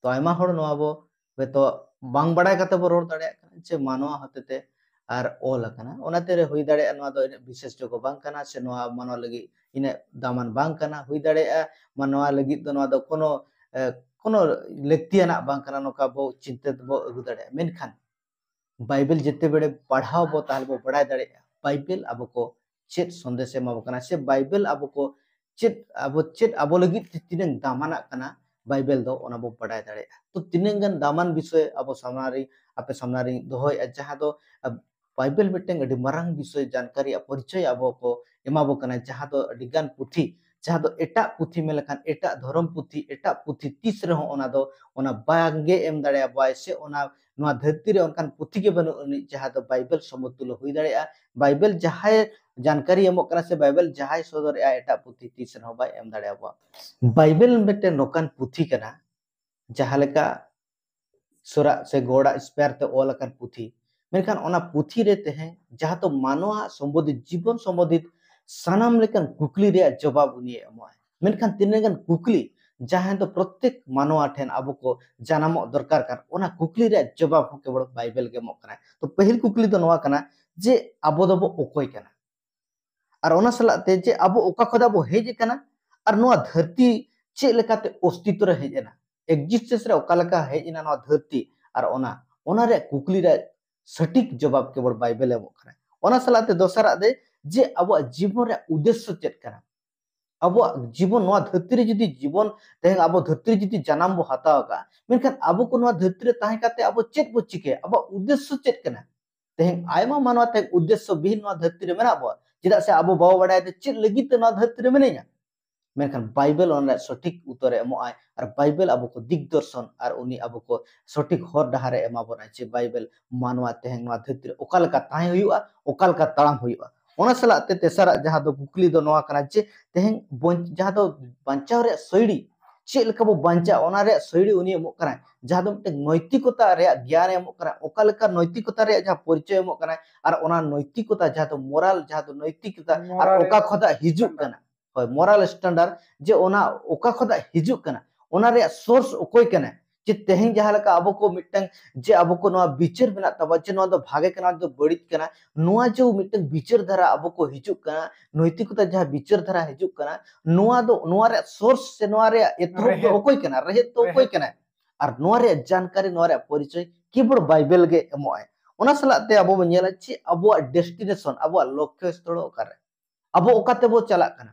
ᱛᱚ ᱟᱭᱢᱟ ᱦᱚᱲ ᱱᱚᱣᱟ ᱵᱚ ᱦᱚᱭᱛᱚ ᱵᱟᱝ ᱵᱟᱲᱟᱭ ᱠᱟᱛᱮ ᱵᱚ ᱨᱚᱲ ᱫᱟᱲᱮᱭᱟᱜ ᱠᱟᱱᱟ ᱡᱮ ᱢᱟᱱᱣᱟ ᱦᱚᱛᱮᱛᱮ ᱟᱨ ᱚᱞ ᱟᱠᱟᱱᱟ, ᱚᱱᱟᱛᱮ ᱨᱮ ᱦᱩᱭ ᱫᱟᱲᱮᱭᱟᱜᱼᱟ ᱱᱚᱣᱟ ᱫᱚ ᱤᱱᱟᱹᱜ ᱵᱤᱥᱮᱥ ᱡᱳᱜᱽ ᱵᱟᱝ ᱠᱟᱱᱟ ᱥᱮ ᱱᱚᱣᱟ ᱢᱟᱱᱣᱟ ᱞᱟᱹᱜᱤᱫ ᱤᱱᱟᱹᱜ ᱫᱟᱢᱟᱱ ᱵᱟᱝ ᱠᱟᱱᱟ᱾ ᱦᱩᱭ ᱫᱟᱲᱮᱭᱟᱜᱼᱟ ᱢᱟᱱᱣᱟ ᱞᱟᱹᱜᱤᱫ ᱫᱚ ᱱᱚᱣᱟ ᱫᱚ ᱠᱳᱱᱳ, ᱮ, ᱠᱳᱱᱳ ᱞᱟᱹᱠᱛᱤᱭᱟᱱᱟᱜ ᱵᱟᱝ ᱠᱟᱱᱟ, ᱱᱚᱝᱠᱟ ᱵᱚ ᱪᱤᱱᱛᱟᱹ ᱛᱮᱵᱚ ᱟᱹᱜᱩ ᱫᱟᱲᱮᱭᱟᱜᱼᱟ᱾ ᱢᱮᱱᱠᱷᱟᱱ ᱵᱟᱭᱵᱮᱞ ᱡᱮᱛᱮ ᱵᱮᱲᱮ ᱯᱟᱲᱦᱟᱣ ᱵᱚ, ᱛᱟᱦᱞᱮ ᱵᱚ ᱵᱟᱲᱟᱭ ᱫᱟᱲᱮᱭᱟᱜᱼᱟ ᱵᱟᱭᱵᱮᱞ ᱟᱵᱚ ᱠᱚ ᱪᱮᱫ ᱥᱚᱱᱫᱮᱥ ᱮ ᱮᱢᱟ ᱵᱚ ᱠᱟᱱᱟ, ᱥᱮ ᱵᱟᱭᱵᱮᱞ ᱟᱵᱚ ᱠᱚ ᱪᱮᱫ, ᱟᱵᱚ ᱪᱮᱫ ᱟᱵᱚ ᱞᱟᱹᱜᱤᱫ ᱛᱮ ᱛᱤᱱᱟᱹᱝ ᱫᱟᱢᱟᱱᱟᱜ ᱠᱟᱱᱟ ᱵᱟᱭᱵᱮᱞ ᱫᱚ, ᱚᱱᱟ ᱵᱚ ᱵᱟᱰᱟᱭ ᱫᱟᱲᱮᱭᱟᱜᱼᱟ᱾ ᱛᱚ ᱛᱤᱱᱟᱹᱝ ᱜᱟᱱ ᱫᱟᱢᱟᱱ ᱵᱤᱥᱚᱭ ᱟᱵᱚ ᱥᱟᱢᱱᱟ ᱨᱮ, ᱟᱯᱮ ᱥᱟᱢᱱᱟ ᱨᱤᱧ ᱫᱚᱦᱚᱭᱮᱫᱼᱟ, ᱡᱟᱦᱟᱸ ᱫᱚ, ᱟ, ᱵᱟᱭᱵᱮᱞ ᱢᱤᱫᱴᱟᱝ ᱟᱹᱰᱤ ᱢᱟᱨᱟᱝ ᱵᱤᱥᱚᱭ, ᱡᱟᱱᱠᱟᱨᱤ ᱟᱨ ᱯᱚᱨᱤᱪᱚᱭ ᱟᱵᱚ ᱠᱚ ᱮᱢᱟ ᱵᱚ ᱠᱟᱱᱟ, ᱡᱟᱦᱟᱸ ᱫᱚ ᱟᱹᱰᱤ ᱜᱟᱱ ᱯᱩᱛᱷᱤ, ᱡᱟᱦᱟᱸ ᱫᱚ ᱮᱴᱟᱜ ᱯᱩᱛᱷᱤ ᱢᱮᱱ ᱞᱮᱠᱷᱟᱱ ᱮᱴᱟᱜ ᱫᱷᱚᱨᱚᱢ ᱯᱩᱛᱷᱤ, ᱮᱴᱟᱜ ᱯᱩᱛᱷᱤ ᱛᱤᱥ ᱨᱮᱦᱚᱸ ᱚᱱᱟ ᱫᱚ, ᱚᱱᱟ ᱵᱟᱝᱜᱮ ᱮᱢ ᱫᱟᱲᱮᱭᱟᱵᱚᱣᱟᱭ, ᱥᱮ ᱚᱱᱟ, ᱱᱚᱣᱟ ᱫᱷᱟᱹᱨᱛᱤ ᱨᱮ ᱚᱱᱠᱟᱱ ᱯᱩᱛᱷᱤ ᱜᱮ ᱵᱟᱹᱱᱩᱜ ᱟᱹᱱᱤᱡ ᱡᱟᱦᱟᱸ ᱫᱚ ᱵᱟᱭᱵᱮᱞ ᱥᱚᱢᱚᱛᱩᱞᱚ ᱦᱩᱭ ᱫᱟᱲᱮᱭᱟᱜᱼᱟ᱾ ᱵᱟᱭᱵᱮᱞ ᱡᱟᱦᱟᱸᱭ ᱡᱟᱱᱠᱟᱨᱤ ᱮᱢᱚᱜ ᱠᱟᱱᱟ ᱥᱮ ᱵᱟᱭᱵᱮᱞ ᱡᱟᱦᱟᱸᱭ ᱥᱚᱫᱚᱨᱮᱜᱼᱟ, ᱮᱴᱟᱜ ᱯᱩᱛᱷᱤ ᱛᱤᱥ ᱨᱮᱦᱚᱸ ᱵᱟᱭ ᱮᱢ ᱫᱟᱲᱮᱭᱟᱵᱚᱣᱟ᱾ ᱵᱟᱭᱵᱮᱞ ᱢᱤᱫᱴᱮᱱ ᱱᱚᱝᱠᱟᱱ ᱯᱩᱛᱷᱤ ᱠᱟᱱᱟ, ᱡᱟᱦᱟᱸ ᱞᱮᱠᱟ ᱥᱚᱨᱟᱜ ᱥᱮ ᱜᱚᱰᱟᱜ ᱥᱯᱮᱭᱟᱨ ᱛᱮ ᱚᱞ ᱟᱠᱟᱱ ᱯᱩᱛᱷᱤ, ᱢᱮᱱᱠᱷᱟᱱ ᱚᱱᱟ ᱯᱩᱛᱷᱤ ᱨᱮ ᱛᱮᱦᱮᱧ ᱡᱟᱦᱟᱸ ᱫᱚ ᱢᱟᱱᱣᱟ ᱥᱚᱢᱵᱚᱱᱫᱷᱤᱛ, ᱡᱤᱵᱚᱱ ᱥᱚᱢᱵᱚᱱᱫᱷᱤᱛ ᱥᱟᱱᱟᱢ ᱞᱮᱠᱟᱱ ᱠᱩᱠᱞᱤ ᱨᱮᱭᱟᱜ ᱡᱚᱵᱟᱵ ᱩᱱᱤᱭ ᱮᱢᱚᱜᱼᱟᱭ᱾ ᱢᱮᱱᱠᱷᱟᱱ ᱛᱤᱱᱟᱹᱜ ᱜᱟᱱ ᱠᱩᱠᱞᱤ ᱡᱟᱦᱟᱸ ᱫᱚ ᱯᱨᱚᱛᱮᱠ ᱢᱟᱱᱣᱟ ᱴᱷᱮᱱ ᱟᱵᱚ ᱠᱚ ᱡᱟᱱᱟᱢᱚᱜ ᱫᱚᱨᱠᱟᱨ ᱠᱟᱱ, ᱚᱱᱟ ᱠᱩᱠᱞᱤ ᱨᱮᱭᱟᱜ ᱡᱚᱵᱟᱵ ᱦᱚᱸ ᱠᱮᱵᱚᱞ ᱵᱟᱭᱵᱮᱞ ᱜᱮ ᱮᱢᱚᱜ ᱠᱟᱱᱟᱭ᱾ ᱛᱚ ᱯᱟᱹᱦᱤᱞ ᱠᱩᱠᱞᱤ ᱫᱚ ᱱᱚᱣᱟ ᱠᱟᱱᱟ ᱡᱮ ᱟᱵᱚ ᱫᱚᱵᱚ ᱚᱠᱚᱭ ᱠᱟᱱᱟ? ᱟᱨ ᱚᱱᱟ ᱥᱟᱞᱟᱜ ᱛᱮ ᱡᱮ ᱟᱵᱚ ᱚᱠᱟ ᱠᱷᱚᱱᱟᱜ ᱵᱚ ᱦᱮᱡ ᱟᱠᱟᱱᱟ ᱟᱨ ᱱᱚᱣᱟ ᱫᱷᱟᱹᱨᱛᱤ ᱪᱮᱫ ᱞᱮᱠᱟᱛᱮ ᱚᱥᱛᱤᱛᱣ ᱨᱮ ᱦᱮᱡ ᱮᱱᱟ, ᱮᱠᱡᱤᱥᱴᱮᱱᱥ ᱨᱮ ᱚᱠᱟ ᱞᱮᱠᱟ ᱦᱮᱡ ᱮᱱᱟ ᱱᱚᱣᱟ ᱫᱷᱟᱹᱨᱛᱤ, ᱟᱨ ᱚᱱᱟ, ᱚᱱᱟ ᱨᱮᱭᱟᱜ ᱠᱩᱠᱞᱤ ᱨᱮᱭᱟᱜ ᱥᱚᱴᱷᱤᱠ ᱡᱚᱵᱟᱵ ᱠᱮᱵᱚᱞ ᱵᱟᱭᱵᱮᱞ ᱮᱢᱚᱜ ᱠᱟᱱᱟ᱾ ᱚᱱᱟ ᱥᱟᱞᱟᱜ ᱛᱮ ᱫᱚᱥᱟᱨᱟᱜ ᱫᱚ ᱡᱮ ᱟᱵᱚᱣᱟᱜ ᱡᱤᱵᱚᱱ ᱨᱮᱭᱟᱜ ᱩᱫᱽᱫᱮᱥᱥᱚ ᱪᱮᱫ ᱠᱟᱱᱟ? ᱟᱵᱚᱣᱟᱜ ᱡᱤᱵᱚᱱ, ᱱᱚᱣᱟ ᱫᱷᱟᱹᱨᱛᱤ ᱨᱮ ᱡᱩᱫᱤ ᱡᱤᱵᱚᱱ, ᱛᱮᱦᱮᱧ ᱟᱵᱚ ᱫᱷᱟᱹᱨᱛᱤ ᱨᱮ ᱡᱩᱫᱤ ᱡᱟᱱᱟᱢ ᱵᱚ ᱦᱟᱛᱟᱣ ᱟᱠᱟᱫᱼᱟ, ᱢᱮᱱᱠᱷᱟᱱ ᱟᱵᱚ ᱠᱚ ᱱᱚᱣᱟ ᱫᱷᱟᱹᱨᱛᱤ ᱨᱮ ᱛᱟᱦᱮᱸ ᱠᱟᱛᱮ ᱟᱵᱚ ᱪᱮᱫ ᱵᱚ ᱪᱤᱠᱟᱹᱭᱟ? ᱟᱵᱚᱣᱟᱜ ᱩᱫᱽᱫᱮᱥᱥᱚ ᱪᱮᱫ ᱠᱟᱱᱟ? ᱛᱮᱦᱮᱧ ᱟᱭᱢᱟ ᱢᱟᱱᱣᱟ ᱛᱮᱦᱮᱧ ᱩᱫᱽᱫᱮᱥᱥᱚ ᱵᱤᱦᱤᱱ ᱱᱚᱣᱟ ᱫᱷᱟᱹᱨᱛᱤ ᱨᱮ ᱢᱮᱱᱟᱜ ᱵᱚᱣᱟ, ᱪᱮᱫᱟᱜ ᱥᱮ ᱟᱵᱚ ᱵᱟᱵᱚ ᱵᱟᱲᱟᱭᱟ ᱡᱮ ᱪᱮᱫ ᱞᱟᱹᱜᱤᱫ ᱛᱮ ᱱᱚᱣᱟ ᱫᱷᱟᱹᱨᱛᱤ ᱨᱮ ᱢᱤᱱᱟᱹᱧᱟ᱾ ᱢᱮᱱᱠᱷᱟᱱ ᱵᱟᱭᱵᱮᱞ ᱚᱱᱟ ᱨᱮᱭᱟᱜ ᱥᱚᱴᱷᱤᱠ ᱩᱛᱛᱚᱨᱮ ᱮᱢᱚᱜᱼᱟᱭ, ᱟᱨ ᱵᱟᱭᱵᱮᱞ ᱟᱵᱚ ᱠᱚ ᱫᱤᱠ ᱫᱚᱨᱥᱚᱱ ᱟᱨ ᱩᱱᱤ ᱟᱵᱚ ᱠᱚ ᱥᱚᱴᱷᱤᱠ ᱦᱚᱨ ᱰᱟᱦᱟᱨᱮ ᱮᱢᱟ ᱵᱚᱱᱟᱭ, ᱡᱮ ᱵᱟᱭᱵᱮᱞ ᱢᱟᱱᱣᱟ ᱛᱮᱦᱮᱧ ᱱᱚᱣᱟ ᱫᱷᱟᱹᱨᱛᱤ ᱨᱮ ᱚᱠᱟ ᱞᱮᱠᱟ ᱛᱟᱦᱮᱸ ᱦᱩᱭᱩᱜᱼᱟ, ᱚᱠᱟ ᱞᱮᱠᱟ ᱛᱟᱲᱟᱢ ᱦᱩᱭᱩᱜᱼᱟ᱾ ᱚᱱᱟ ᱥᱟᱞᱟᱜ ᱛᱮ ᱛᱮᱥᱟᱨᱟᱜ ᱡᱟᱦᱟᱸ ᱫᱚ ᱠᱩᱠᱞᱤ ᱫᱚ ᱱᱚᱣᱟ ᱠᱟᱱᱟ ᱡᱮ ᱛᱮᱦᱮᱧ ᱵᱚᱧ-, ᱡᱟᱦᱟᱸ ᱫᱚ ᱵᱟᱧᱪᱟᱣ ᱨᱮᱭᱟᱜ ᱥᱳᱭᱲᱤ, ᱪᱮᱫ ᱞᱮᱠᱟ ᱵᱚ ᱵᱟᱧᱪᱟᱜᱼᱟ, ᱚᱱᱟ ᱨᱮᱭᱟᱜ ᱥᱳᱭᱲᱤ ᱩᱱᱤ ᱮᱢᱚᱜ ᱠᱟᱱᱟᱭ, ᱡᱟᱦᱟᱸ ᱫᱚ ᱢᱤᱫᱴᱮᱱ ᱱᱚᱭᱛᱤᱠᱚᱛᱟ ᱨᱮᱭᱟᱜ ᱜᱮᱭᱟᱱ ᱮ ᱮᱢᱚᱜ ᱠᱟᱱᱟ, ᱚᱠᱟ ᱞᱮᱠᱟ ᱱᱚᱭᱛᱤᱠᱚᱛᱟ ᱨᱮᱭᱟᱜ ᱡᱟᱦᱟᱸ ᱯᱚᱨᱤᱪᱚᱭ ᱮᱢᱚᱜ ᱠᱟᱱᱟᱭ, ᱟᱨ ᱚᱱᱟ ᱱᱚᱭᱛᱤᱠᱚᱛᱟ ᱡᱟᱦᱟᱸ ᱫᱚ ᱢᱳᱨᱟᱞ, ᱡᱟᱦᱟᱸ ᱫᱚ ᱱᱚᱭᱛᱤᱠᱚᱛᱟ, ᱟᱨ ᱢᱳᱨᱟᱞ ᱚᱠᱟ ᱠᱷᱚᱱᱟᱜ ᱦᱤᱡᱩᱜ ᱥᱴᱮᱱᱰᱟᱨᱰ᱾ ᱠᱟᱱᱟ, ᱦᱳᱭ, ᱢᱳᱨᱟᱞ ᱥᱴᱮᱱᱰᱟᱨᱰ, ᱡᱮ ᱚᱱᱟ ᱚᱠᱟ ᱠᱷᱚᱱᱟᱜ ᱦᱤᱡᱩᱜ ᱠᱟᱱᱟ, ᱚᱱᱟ ᱨᱮᱭᱟᱜ ᱥᱳᱨᱥ ᱚᱠᱚᱭ ᱠᱟᱱᱟᱭ? ᱡᱮ ᱛᱮᱦᱮᱧ ᱡᱟᱦᱟᱸ ᱞᱮᱠᱟ ᱟᱵᱚ ᱠᱚ ᱢᱤᱫᱴᱟᱝ, ᱡᱮ ᱟᱵᱚ ᱠᱚ ᱱᱚᱣᱟ ᱵᱤᱪᱟᱹᱨ ᱢᱮᱱᱟᱜ ᱛᱟᱵᱚᱱᱟ ᱡᱮ ᱱᱚᱣᱟ ᱫᱚ ᱵᱷᱟᱜᱮ ᱠᱟᱱᱟ, ᱱᱚᱣᱟ ᱫᱚ ᱵᱟᱹᱲᱤᱡ ᱠᱟᱱᱟ, ᱱᱚᱣᱟ ᱡᱮ ᱢᱤᱫᱴᱟᱝ ᱵᱤᱪᱟᱹᱨ ᱫᱷᱟᱨᱟ ᱟᱵᱚ ᱠᱚ ᱦᱤᱡᱩᱜ ᱠᱟᱱᱟ, ᱱᱚᱭᱛᱤᱠᱚᱛᱟ ᱡᱟᱦᱟᱸ ᱵᱤᱪᱟᱹᱨ ᱫᱷᱟᱨᱟ ᱦᱤᱡᱩᱜ ᱠᱟᱱᱟ, ᱱᱚᱣᱟ ᱫᱚ, ᱱᱚᱣᱟ ᱨᱮᱭᱟᱜ ᱥᱳᱨᱥ ᱥᱮ ᱱᱚᱣᱟ ᱨᱮᱭᱟᱜ ᱮᱛᱚᱦᱚᱵ ᱫᱚ ᱨᱮᱦᱮᱫ᱾ ᱚᱠᱚᱭ ᱠᱟᱱᱟ? ᱨᱮᱦᱮᱫ ᱫᱚ ᱚᱠᱚᱭ ᱨᱮᱦᱮᱫ᱾ ᱠᱟᱱᱟᱭ? ᱟᱨ ᱱᱚᱣᱟ ᱨᱮᱭᱟᱜ ᱡᱟᱱᱠᱟᱨᱤ, ᱱᱚᱣᱟ ᱨᱮᱭᱟᱜ ᱯᱚᱨᱤᱪᱚᱭ ᱠᱮᱵᱚᱞ ᱵᱟᱭᱵᱮᱞ ᱜᱮ ᱮᱢᱚᱜᱼᱟᱭ᱾ ᱚᱱᱟ ᱥᱟᱞᱟᱜ ᱛᱮ ᱟᱵᱚ ᱵᱚᱱ ᱧᱮᱞᱟ ᱪᱮᱫ ᱟᱵᱚᱣᱟᱜ destination, ᱟᱵᱚᱣᱟᱜ ᱞᱚᱠᱠᱷᱚ ᱥᱛᱷᱚᱞ ᱚᱠᱟᱨᱮ, ᱟᱵᱚ ᱚᱠᱟ ᱛᱮᱵᱚ ᱪᱟᱞᱟᱜ ᱠᱟᱱᱟ᱾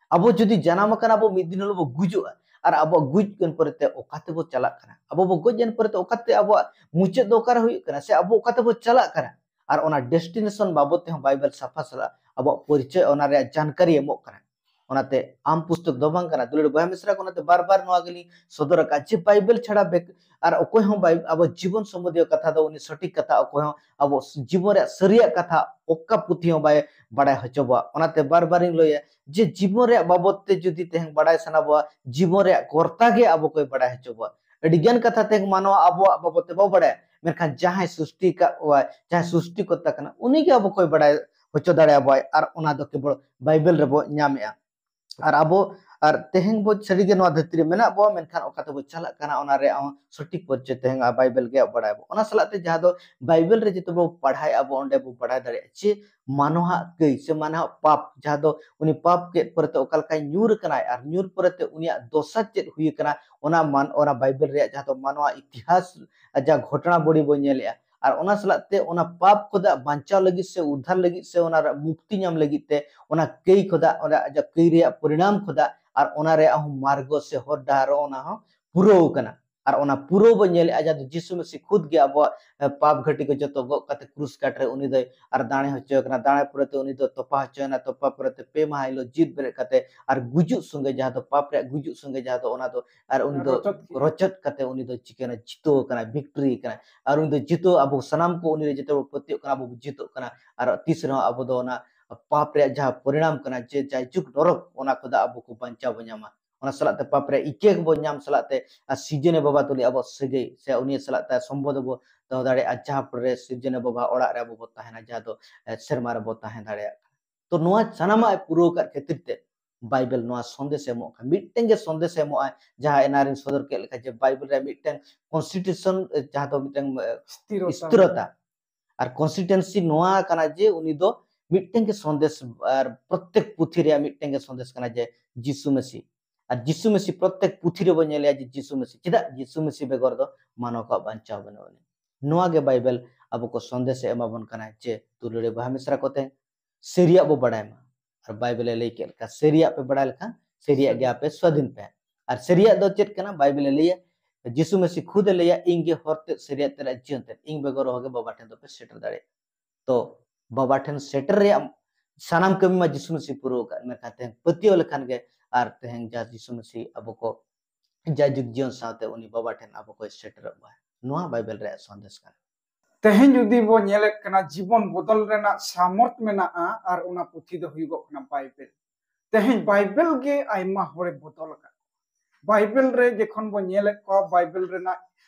ᱟᱵᱚ ᱡᱩᱫᱤ ᱡᱟᱱᱟᱢ ᱟᱠᱟᱱᱟ, ᱟᱵᱚ ᱢᱤᱫ ᱫᱤᱱ ᱦᱤᱞᱳᱜ ᱵᱚ ᱜᱩᱡᱩᱜᱼᱟ, ᱟᱨ ᱟᱵᱚᱣᱟᱜ ᱜᱩᱡ ᱮᱱ ᱯᱚᱨᱮᱛᱮ ᱚᱠᱟ ᱛᱮᱵᱚ ᱪᱟᱞᱟᱜ ᱠᱟᱱᱟ, ᱟᱵᱚ ᱵᱚ ᱜᱚᱡ ᱮᱱ ᱯᱚᱨᱮᱛᱮ ᱚᱠᱟᱛᱮ ᱟᱵᱚᱣᱟᱜ ᱢᱩᱪᱟᱹᱫ ᱫᱚ ᱚᱠᱟᱨᱮ ᱦᱩᱭᱩᱜ ᱠᱟᱱᱟ, ᱥᱮ ᱟᱵᱚ ᱚᱠᱟ ᱛᱮᱵᱚ ᱪᱟᱞᱟᱜ ᱠᱟᱱᱟ, ᱟᱨ ᱚᱱᱟ destination ᱵᱟᱵᱚᱫ ᱛᱮᱦᱚᱸ ᱵᱟᱭᱵᱮᱞ ᱥᱟᱯᱷᱟ ᱥᱟᱞᱟᱜ ᱟᱵᱚᱣᱟᱜ ᱯᱚᱨᱤᱪᱚᱭ, ᱚᱱᱟ ᱨᱮᱭᱟᱜ ᱡᱟᱱᱠᱟᱨᱤ ᱮᱢᱚᱜ ᱠᱟᱱᱟ᱾ ᱚᱱᱟᱛᱮ ᱟᱢ ᱯᱩᱥᱛᱚᱠ ᱫᱚ ᱵᱟᱝ ᱠᱟᱱᱟ, ᱫᱩᱞᱟᱹᱲ ᱵᱚᱭᱦᱟ ᱢᱤᱥᱨᱟ ᱠᱚ᱾ ᱚᱱᱟᱛᱮ ᱵᱟᱨ ᱵᱟᱨ ᱱᱚᱣᱟ ᱜᱮᱞᱤᱧ ᱥᱚᱫᱚᱨ ᱟᱠᱟᱫ ᱡᱮ ᱵᱟᱭᱵᱮᱞ ᱪᱷᱟᱲᱟ ᱵᱮᱠ-, ᱟᱨ ᱚᱠᱚᱭ ᱦᱚᱸ ᱵᱟᱭ-, ᱟᱵᱚ ᱡᱤᱵᱚᱱ ᱥᱚᱢᱵᱚᱱᱫᱷᱤᱭᱚ ᱠᱟᱛᱷᱟ ᱫᱚ, ᱩᱱᱤ ᱥᱚᱴᱷᱤᱠ ᱠᱟᱛᱷᱟ ᱚᱠᱚᱭ ᱦᱚᱸ ᱟᱵᱚ ᱡᱤᱵᱚᱱ ᱨᱮᱭᱟᱜ ᱥᱟᱹᱨᱤᱭᱟᱜ ᱠᱟᱛᱷᱟ ᱚᱠᱟ ᱯᱩᱛᱷᱤ ᱦᱚᱸ ᱵᱟᱭ ᱵᱟᱲᱟᱭ ᱦᱚᱪᱚ ᱵᱚᱣᱟ᱾ ᱚᱱᱟᱛᱮ ᱵᱟᱨ ᱵᱟᱨᱤᱧ ᱞᱟᱹᱭᱟ ᱡᱮ ᱡᱤᱵᱚᱱ ᱨᱮᱭᱟᱜ ᱵᱟᱵᱚᱫ ᱛᱮ ᱡᱩᱫᱤ ᱛᱮᱦᱮᱧ ᱵᱟᱲᱟᱭ ᱥᱟᱱᱟ ᱵᱚᱣᱟ, ᱡᱤᱵᱚᱱ ᱨᱮᱭᱟᱜ ᱠᱚᱨᱛᱟ ᱜᱮ ᱟᱵᱚ ᱠᱚᱭ ᱵᱟᱲᱟᱭ ᱦᱚᱪᱚ ᱵᱚᱣᱟ᱾ ᱟᱹᱰᱤ ᱜᱟᱱ ᱠᱟᱛᱷᱟ ᱛᱮᱦᱮᱧ ᱢᱟᱱᱣᱟ ᱟᱵᱚᱣᱟᱜ ᱵᱟᱵᱚᱫ ᱛᱮ ᱵᱟᱵᱚ ᱵᱟᱲᱟᱭᱟ, ᱢᱮᱱᱠᱷᱟᱱ ᱡᱟᱦᱟᱸᱭ ᱥᱨᱤᱥᱴᱤ ᱟᱠᱟᱫ ᱠᱚᱣᱟᱭ, ᱡᱟᱦᱟᱸᱭ ᱥᱨᱤᱥᱴᱤ ᱠᱚᱨᱛᱟ ᱠᱟᱱᱟ, ᱩᱱᱤ ᱜᱮ ᱟᱵᱚ ᱠᱚᱭ ᱵᱟᱲᱟᱭ ᱦᱚᱪᱚ ᱫᱟᱲᱮᱭᱟᱵᱚᱣᱟᱭ, ᱟᱨ ᱚᱱᱟ ᱫᱚ ᱠᱮᱵᱚᱞ ᱵᱟᱭᱵᱮᱞ ᱨᱮᱵᱚ ᱧᱟᱢᱮᱜᱼᱟ᱾ ᱟᱨ ᱟᱵᱚ, ᱟᱨ ᱛᱮᱦᱮᱧ ᱵᱚ ᱥᱟᱹᱨᱤᱜᱮ ᱱᱚᱣᱟ ᱫᱷᱟᱹᱨᱛᱤ ᱨᱮ ᱢᱮᱱᱟᱜ ᱵᱚᱣᱟ, ᱢᱮᱱᱠᱷᱟᱱ ᱚᱠᱟ ᱛᱮᱵᱚ ᱪᱟᱞᱟᱜ ᱠᱟᱱᱟ, ᱚᱱᱟ ᱨᱮᱭᱟᱜ ᱦᱚᱸ ᱥᱚᱴᱷᱤᱠ ᱯᱚᱨᱤᱪᱚᱭ ᱛᱮᱦᱮᱧ ᱟᱨ ᱵᱟᱭᱵᱮᱞ ᱜᱮ ᱵᱟᱲᱟᱭᱟᱵᱚ᱾ ᱚᱱᱟ ᱥᱟᱞᱟᱜ ᱛᱮ ᱡᱟᱦᱟᱸ ᱫᱚ ᱵᱟᱭᱵᱮᱞ ᱨᱮ ᱡᱚᱛᱚ ᱵᱚ ᱯᱟᱲᱦᱟᱭᱟ ᱟᱵᱚ, ᱚᱸᱰᱮ ᱵᱚ ᱵᱟᱲᱟᱭ ᱫᱟᱲᱮᱭᱟᱜᱼᱟ ᱡᱮ ᱢᱟᱱᱣᱟᱜ ᱠᱟᱹᱭ ᱥᱮ ᱢᱟᱱᱣᱟᱜ ᱯᱟᱯ, ᱡᱟᱦᱟᱸ ᱫᱚ ᱩᱱᱤ ᱯᱟᱯ ᱠᱮᱫ ᱯᱚᱨᱮᱛᱮ ᱚᱠᱟ ᱞᱮᱠᱟᱭ ᱧᱩᱨ ᱟᱠᱟᱱᱟᱭ ᱟᱨ ᱧᱩᱨ ᱯᱚᱨᱮᱛᱮ ᱩᱱᱤᱭᱟᱜ ᱫᱚᱥᱟ ᱪᱮᱫ ᱦᱩᱭ ᱟᱠᱟᱱᱟ, ᱚᱱᱟ ᱢᱟᱱ-, ᱚᱱᱟ ᱵᱟᱭᱵᱮᱞ ᱨᱮᱭᱟᱜ ᱡᱟᱦᱟᱸ ᱫᱚ ᱢᱟᱱᱣᱟ ᱤᱛᱤᱦᱟᱥ ᱡᱟᱦᱟᱸ ᱜᱷᱚᱴᱚᱱᱟ ᱵᱚᱰᱤ ᱵᱚ ᱧᱮᱞᱮᱜᱼᱟ᱾ ᱟᱨ ᱚᱱᱟ ᱥᱟᱞᱟᱜ ᱛᱮ ᱚᱱᱟ ᱯᱟᱯ ᱠᱷᱚᱱᱟᱜ ᱵᱟᱧᱪᱟᱣ ᱞᱟᱹᱜᱤᱫ ᱥᱮ ᱩᱫᱷᱟᱨ ᱞᱟᱹᱜᱤᱫ ᱥᱮ ᱚᱱᱟ ᱨᱮ ᱢᱩᱠᱛᱤ ᱧᱟᱢ ᱞᱟᱹᱜᱤᱫ ᱛᱮ, ᱚᱱᱟ ᱠᱟᱹᱭ ᱠᱷᱚᱱᱟᱜ, ᱚᱱᱟ ᱟᱡᱟᱜ ᱠᱟᱹᱭ ᱨᱮᱭᱟᱜ ᱯᱚᱨᱤᱱᱟᱢ ᱠᱷᱚᱱᱟᱜ, ᱟᱨ ᱚᱱᱟ ᱨᱮᱭᱟᱜ ᱦᱚᱸ ᱢᱟᱨᱜᱚ ᱥᱮ ᱦᱚᱨ ᱰᱟᱦᱟᱨ, ᱚᱱᱟ ᱦᱚᱸ ᱯᱩᱨᱟᱹᱣ ᱠᱟᱱᱟ᱾ ᱟᱨ ᱚᱱᱟ ᱯᱩᱨᱟᱹᱣ ᱵᱚ ᱧᱮᱞᱮᱜᱼᱟ, ᱡᱟᱦᱟᱸ ᱫᱚ ᱡᱤᱥᱩ ᱢᱟᱹᱥᱤ ᱠᱷᱩᱫ ᱜᱮ ᱟᱵᱚᱣᱟᱜ, ᱮ, ᱯᱟᱯ ᱜᱷᱟᱹᱴᱤ ᱠᱚ ᱡᱚᱛᱚ ᱜᱚᱜ ᱠᱟᱛᱮ ᱠᱨᱩᱥ ᱠᱟᱴ ᱨᱮ ᱩᱱᱤ ᱫᱚᱭ ᱟᱨ ᱫᱟᱬᱮ ᱦᱚᱪᱚ ᱠᱟᱱᱟ᱾ ᱫᱟᱬᱮ ᱯᱚᱨᱮ ᱛᱮ ᱩᱱᱤ ᱫᱚ ᱛᱚᱯᱟ ᱦᱚᱪᱚᱭᱮᱱᱟ᱾ ᱛᱚᱯᱟ ᱯᱚᱨᱮ ᱛᱮ ᱯᱮ ᱢᱟᱦᱟ ᱦᱤᱞᱳᱜ ᱡᱤᱣᱮᱫ ᱵᱮᱨᱮᱫ ᱠᱟᱛᱮ ᱟᱨ ᱜᱩᱡᱩᱜ ᱥᱚᱸᱜᱮ, ᱡᱟᱦᱟᱸ ᱫᱚ ᱯᱟᱯ ᱨᱮᱭᱟᱜ ᱜᱩᱡᱩᱜ ᱥᱚᱸᱜᱮ, ᱡᱟᱦᱟᱸ ᱫᱚ ᱚᱱᱟ ᱫᱚ ᱟᱨ ᱩᱱᱤ ᱫᱚ ᱨᱚᱪᱚᱫ ᱠᱮᱫᱟ᱾ ᱨᱚᱪᱚᱫ ᱠᱟᱛᱮ ᱩᱱᱤ ᱫᱚ ᱪᱤᱠᱟᱹᱭᱮᱱᱟ? ᱡᱤᱛᱟᱹᱣ ᱠᱟᱱᱟ, victory ᱠᱟᱱᱟ᱾ ᱟᱨ ᱩᱱᱤ ᱫᱚ ᱡᱤᱛᱟᱹᱣ, ᱟᱵᱚ ᱥᱟᱱᱟᱢ ᱠᱚ ᱩᱱᱤ ᱨᱮ ᱡᱚᱛᱚ ᱵᱚ ᱯᱟᱹᱛᱭᱟᱹᱜ ᱠᱟᱱᱟ, ᱟᱵᱚ ᱵᱚ ᱡᱤᱛᱟᱹᱜ ᱠᱟᱱᱟ᱾ ᱟᱨ ᱛᱤᱥ ᱨᱮᱦᱚᱸ ᱟᱵᱚ ᱫᱚ ᱚᱱᱟ ᱯᱟᱯ ᱨᱮᱭᱟᱜ ᱡᱟᱦᱟᱸ ᱯᱚᱨᱤᱱᱟᱢ ᱠᱟᱱᱟ, ᱡᱮ ᱡᱟᱭᱡᱩᱜᱽ ᱱᱚᱨᱚᱠ, ᱚᱱᱟ ᱠᱚᱫᱚ ᱟᱵᱚ ᱠᱚ ᱵᱟᱧᱪᱟᱣ ᱵᱚ ᱧᱟᱢᱟ᱾ ᱚᱱᱟ ᱥᱟᱞᱟᱜ ᱛᱮ ᱯᱟᱯ ᱨᱮᱭᱟᱜ ᱤᱠᱟᱹ ᱵᱚ ᱧᱟᱢ ᱥᱟᱞᱟᱜ ᱛᱮ ᱟᱨ ᱥᱤᱨᱡᱚᱱᱤᱭᱟᱹ ᱵᱟᱵᱟ ᱛᱩᱞᱩᱡ ᱟᱵᱚ ᱥᱟᱹᱜᱟᱹᱭ ᱥᱮ ᱩᱱᱤ ᱥᱟᱞᱟᱜ ᱛᱮ ᱥᱚᱢᱵᱚᱸᱫᱷ ᱵᱚ ᱫᱚᱦᱚ ᱫᱟᱲᱮᱭᱟᱜᱼᱟ, ᱡᱟᱦᱟᱸ ᱯᱚᱨᱮ ᱥᱤᱨᱡᱚᱱᱤᱭᱟᱹ ᱵᱟᱵᱟ ᱚᱲᱟᱜ ᱨᱮ ᱟᱵᱚ ᱵᱚ ᱛᱟᱦᱮᱱᱟ, ᱡᱟᱦᱟᱸ ᱫᱚ, ᱮ, ᱥᱮᱨᱢᱟ ᱨᱮᱵᱚ ᱛᱟᱦᱮᱸ ᱫᱟᱲᱮᱭᱟᱜ ᱠᱟᱱᱟ᱾ ᱛᱚ ᱱᱚᱣᱟ ᱥᱟᱱᱟᱢᱟᱜ ᱮ ᱯᱩᱨᱟᱹᱣ ᱠᱟᱫ ᱠᱷᱟᱹᱛᱤᱨ ᱛᱮ ᱵᱟᱭᱵᱮᱞ ᱱᱚᱣᱟ ᱥᱚᱱᱫᱮᱥ ᱮ ᱮᱢᱚᱜ ᱠᱟᱱᱟ, ᱢᱤᱫᱴᱮᱱ ᱜᱮ ᱥᱚᱱᱫᱮᱥ ᱮ ᱮᱢᱚᱜᱼᱟ, ᱡᱟᱦᱟᱸ ᱮᱱᱟᱝ ᱨᱤᱧ ᱥᱚᱫᱚᱨ ᱠᱮᱫ ᱞᱮᱠᱟ ᱡᱮ ᱵᱟᱭᱵᱮᱞ ᱨᱮ ᱢᱤᱫᱴᱮᱱ constitution, ᱮ, ᱡᱟᱦᱟᱸ ᱫᱚ ᱢᱤᱫᱴᱮᱱ, ᱮ, ᱥᱛᱷᱤᱨᱚᱛᱟ᱾ ᱥᱛᱷᱤᱨᱚᱛᱟ᱾ ᱟᱨ consistency ᱱᱚᱣᱟ ᱠᱟᱱᱟ ᱡᱮ ᱩᱱᱤ ᱫᱚ ᱢᱤᱫᱴᱮᱱ ᱜᱮ ᱥᱚᱱᱫᱮᱥ, ᱟᱨ ᱯᱨᱚᱛᱮᱠ ᱯᱩᱛᱷᱤ ᱨᱮᱭᱟᱜ ᱢᱤᱫᱴᱮᱱ ᱜᱮ ᱥᱚᱱᱫᱮᱥ ᱠᱟᱱᱟ ᱡᱮ ᱡᱤᱥᱩ ᱢᱮᱥᱤ᱾ ᱟᱨ ᱡᱤᱥᱩ ᱢᱮᱥᱤ ᱯᱨᱚᱛᱮᱠ ᱯᱩᱛᱷᱤ ᱨᱮᱵᱚᱱ ᱧᱮᱞᱮᱭᱟ ᱡᱮ ᱡᱤᱥᱩ ᱢᱮᱥᱤ, ᱪᱮᱫᱟᱜ ᱡᱤᱥᱩ ᱢᱮᱥᱤ ᱵᱮᱜᱚᱨ ᱫᱚ ᱢᱟᱱᱣᱟ ᱠᱚᱣᱟᱜ ᱵᱟᱧᱪᱟᱣ ᱵᱟᱹᱱᱩᱜ ᱟᱹᱱᱤᱡ? ᱱᱚᱣᱟ ᱜᱮ ᱵᱟᱭᱵᱮᱞ ᱟᱵᱚ ᱠᱚ ᱥᱚᱱᱫᱮᱥ ᱮ ᱮᱢᱟ ᱵᱚᱱ ᱠᱟᱱᱟ ᱡᱮ ᱫᱩᱞᱟᱹᱲᱤᱭᱟᱹ ᱵᱚᱭᱦᱟ ᱢᱤᱥᱨᱟ ᱠᱚ, ᱛᱮᱦᱮᱧ ᱥᱟᱹᱨᱤᱭᱟᱜ ᱵᱚ ᱵᱟᱲᱟᱭ ᱢᱟ᱾ ᱟᱨ ᱵᱟᱭᱵᱮᱞ ᱮ ᱞᱟᱹᱭ ᱠᱮᱫ ᱞᱮᱠᱟ, ᱥᱟᱹᱨᱤᱭᱟᱜ ᱯᱮ ᱵᱟᱲᱟᱭ ᱞᱮᱠᱷᱟᱱ ᱥᱟᱹᱨᱤᱭᱟᱜ ᱜᱮ ᱟᱯᱮ ᱥᱣᱟᱫᱷᱤᱱ ᱯᱮ᱾ ᱟᱨ ᱥᱟᱹᱨᱤᱭᱟᱜ ᱫᱚ ᱪᱮᱫ ᱠᱟᱱᱟ? ᱵᱟᱭᱵᱮᱞ ᱮ ᱞᱟᱹᱭᱟ, ᱡᱤᱥᱩ ᱢᱟᱹᱥᱤ ᱠᱷᱩᱫ ᱮ ᱞᱟᱹᱭᱟ, "ᱤᱧ ᱜᱮ ᱦᱚᱨ ᱛᱮᱫ, ᱥᱟᱹᱨᱤᱭᱟᱜ ᱛᱮᱫ ᱟᱨ ᱡᱤᱭᱚᱱ ᱛᱮᱫ, ᱤᱧ ᱵᱮᱜᱚᱨ ᱚᱦᱚᱜᱮ ᱵᱟᱵᱟ ᱴᱷᱮᱱ ᱫᱚᱯᱮ ᱥᱮᱴᱮᱨ ᱫᱟᱲᱮᱭᱟᱜᱼᱟ᱾" ᱛᱚ ᱵᱟᱵᱟ ᱴᱷᱮᱱ ᱥᱮᱴᱮᱨ ᱨᱮᱭᱟᱜ ᱥᱟᱱᱟᱢ ᱠᱟᱹᱢᱤ ᱢᱟ ᱡᱤᱥᱩ ᱢᱟᱹᱥᱤ ᱯᱩᱨᱟᱹᱣ ᱟᱠᱟᱫ, ᱢᱮᱱᱠᱷᱟᱱ ᱛᱮᱦᱮᱧ ᱯᱟᱹᱛᱭᱟᱹᱣ ᱞᱮᱠᱷᱟᱱ ᱜᱮ ᱟᱨ ᱛᱮᱦᱮᱧ ᱡᱟ ᱡᱤᱥᱩ ᱢᱟᱹᱥᱤ ᱟᱵᱚ ᱠᱚ ᱡᱟᱭᱡᱩᱜᱽ ᱡᱤᱭᱚᱱ ᱥᱟᱶᱛᱮ ᱩᱱᱤ ᱵᱟᱵᱟ ᱴᱷᱮᱱ ᱟᱵᱚ ᱠᱚᱭ ᱥᱮᱴᱮᱨᱚᱜ ᱢᱟ᱾ ᱱᱚᱣᱟ ᱵᱟᱭᱵᱮᱞ ᱨᱮᱭᱟᱜ ᱥᱟᱸᱫᱮᱥ ᱠᱟᱱᱟ᱾ ᱛᱮᱦᱮᱧ ᱡᱩᱫᱤ ᱵᱚ ᱧᱮᱞᱮᱫ ᱠᱟᱱᱟ, ᱡᱤᱵᱚᱱ ᱵᱚᱫᱚᱞ ᱨᱮᱱᱟᱜ ᱥᱟᱢᱚᱨᱛᱷ ᱢᱮᱱᱟᱜᱼᱟ, ᱟᱨ ᱚᱱᱟ ᱯᱩᱛᱷᱤ ᱫᱚ ᱦᱩᱭᱩᱜᱚᱜ ᱠᱟᱱᱟ ᱵᱟᱭᱵᱮᱞ᱾ ᱛᱮᱦᱮᱧ ᱵᱟᱭᱵᱮᱞ ᱜᱮ ᱟᱭᱢᱟ ᱦᱚᱲᱮ ᱵᱚᱫᱚᱞ ᱟᱠᱟᱫ ᱠᱚᱣᱟ᱾ ᱵᱟᱭᱵᱮᱞ ᱨᱮ ᱡᱚᱠᱷᱚᱱ ᱵᱚ ᱧᱮᱞᱮᱫ ᱠᱚᱣᱟ, ᱵᱟᱭᱵᱮᱞ ᱨᱮᱱᱟᱜ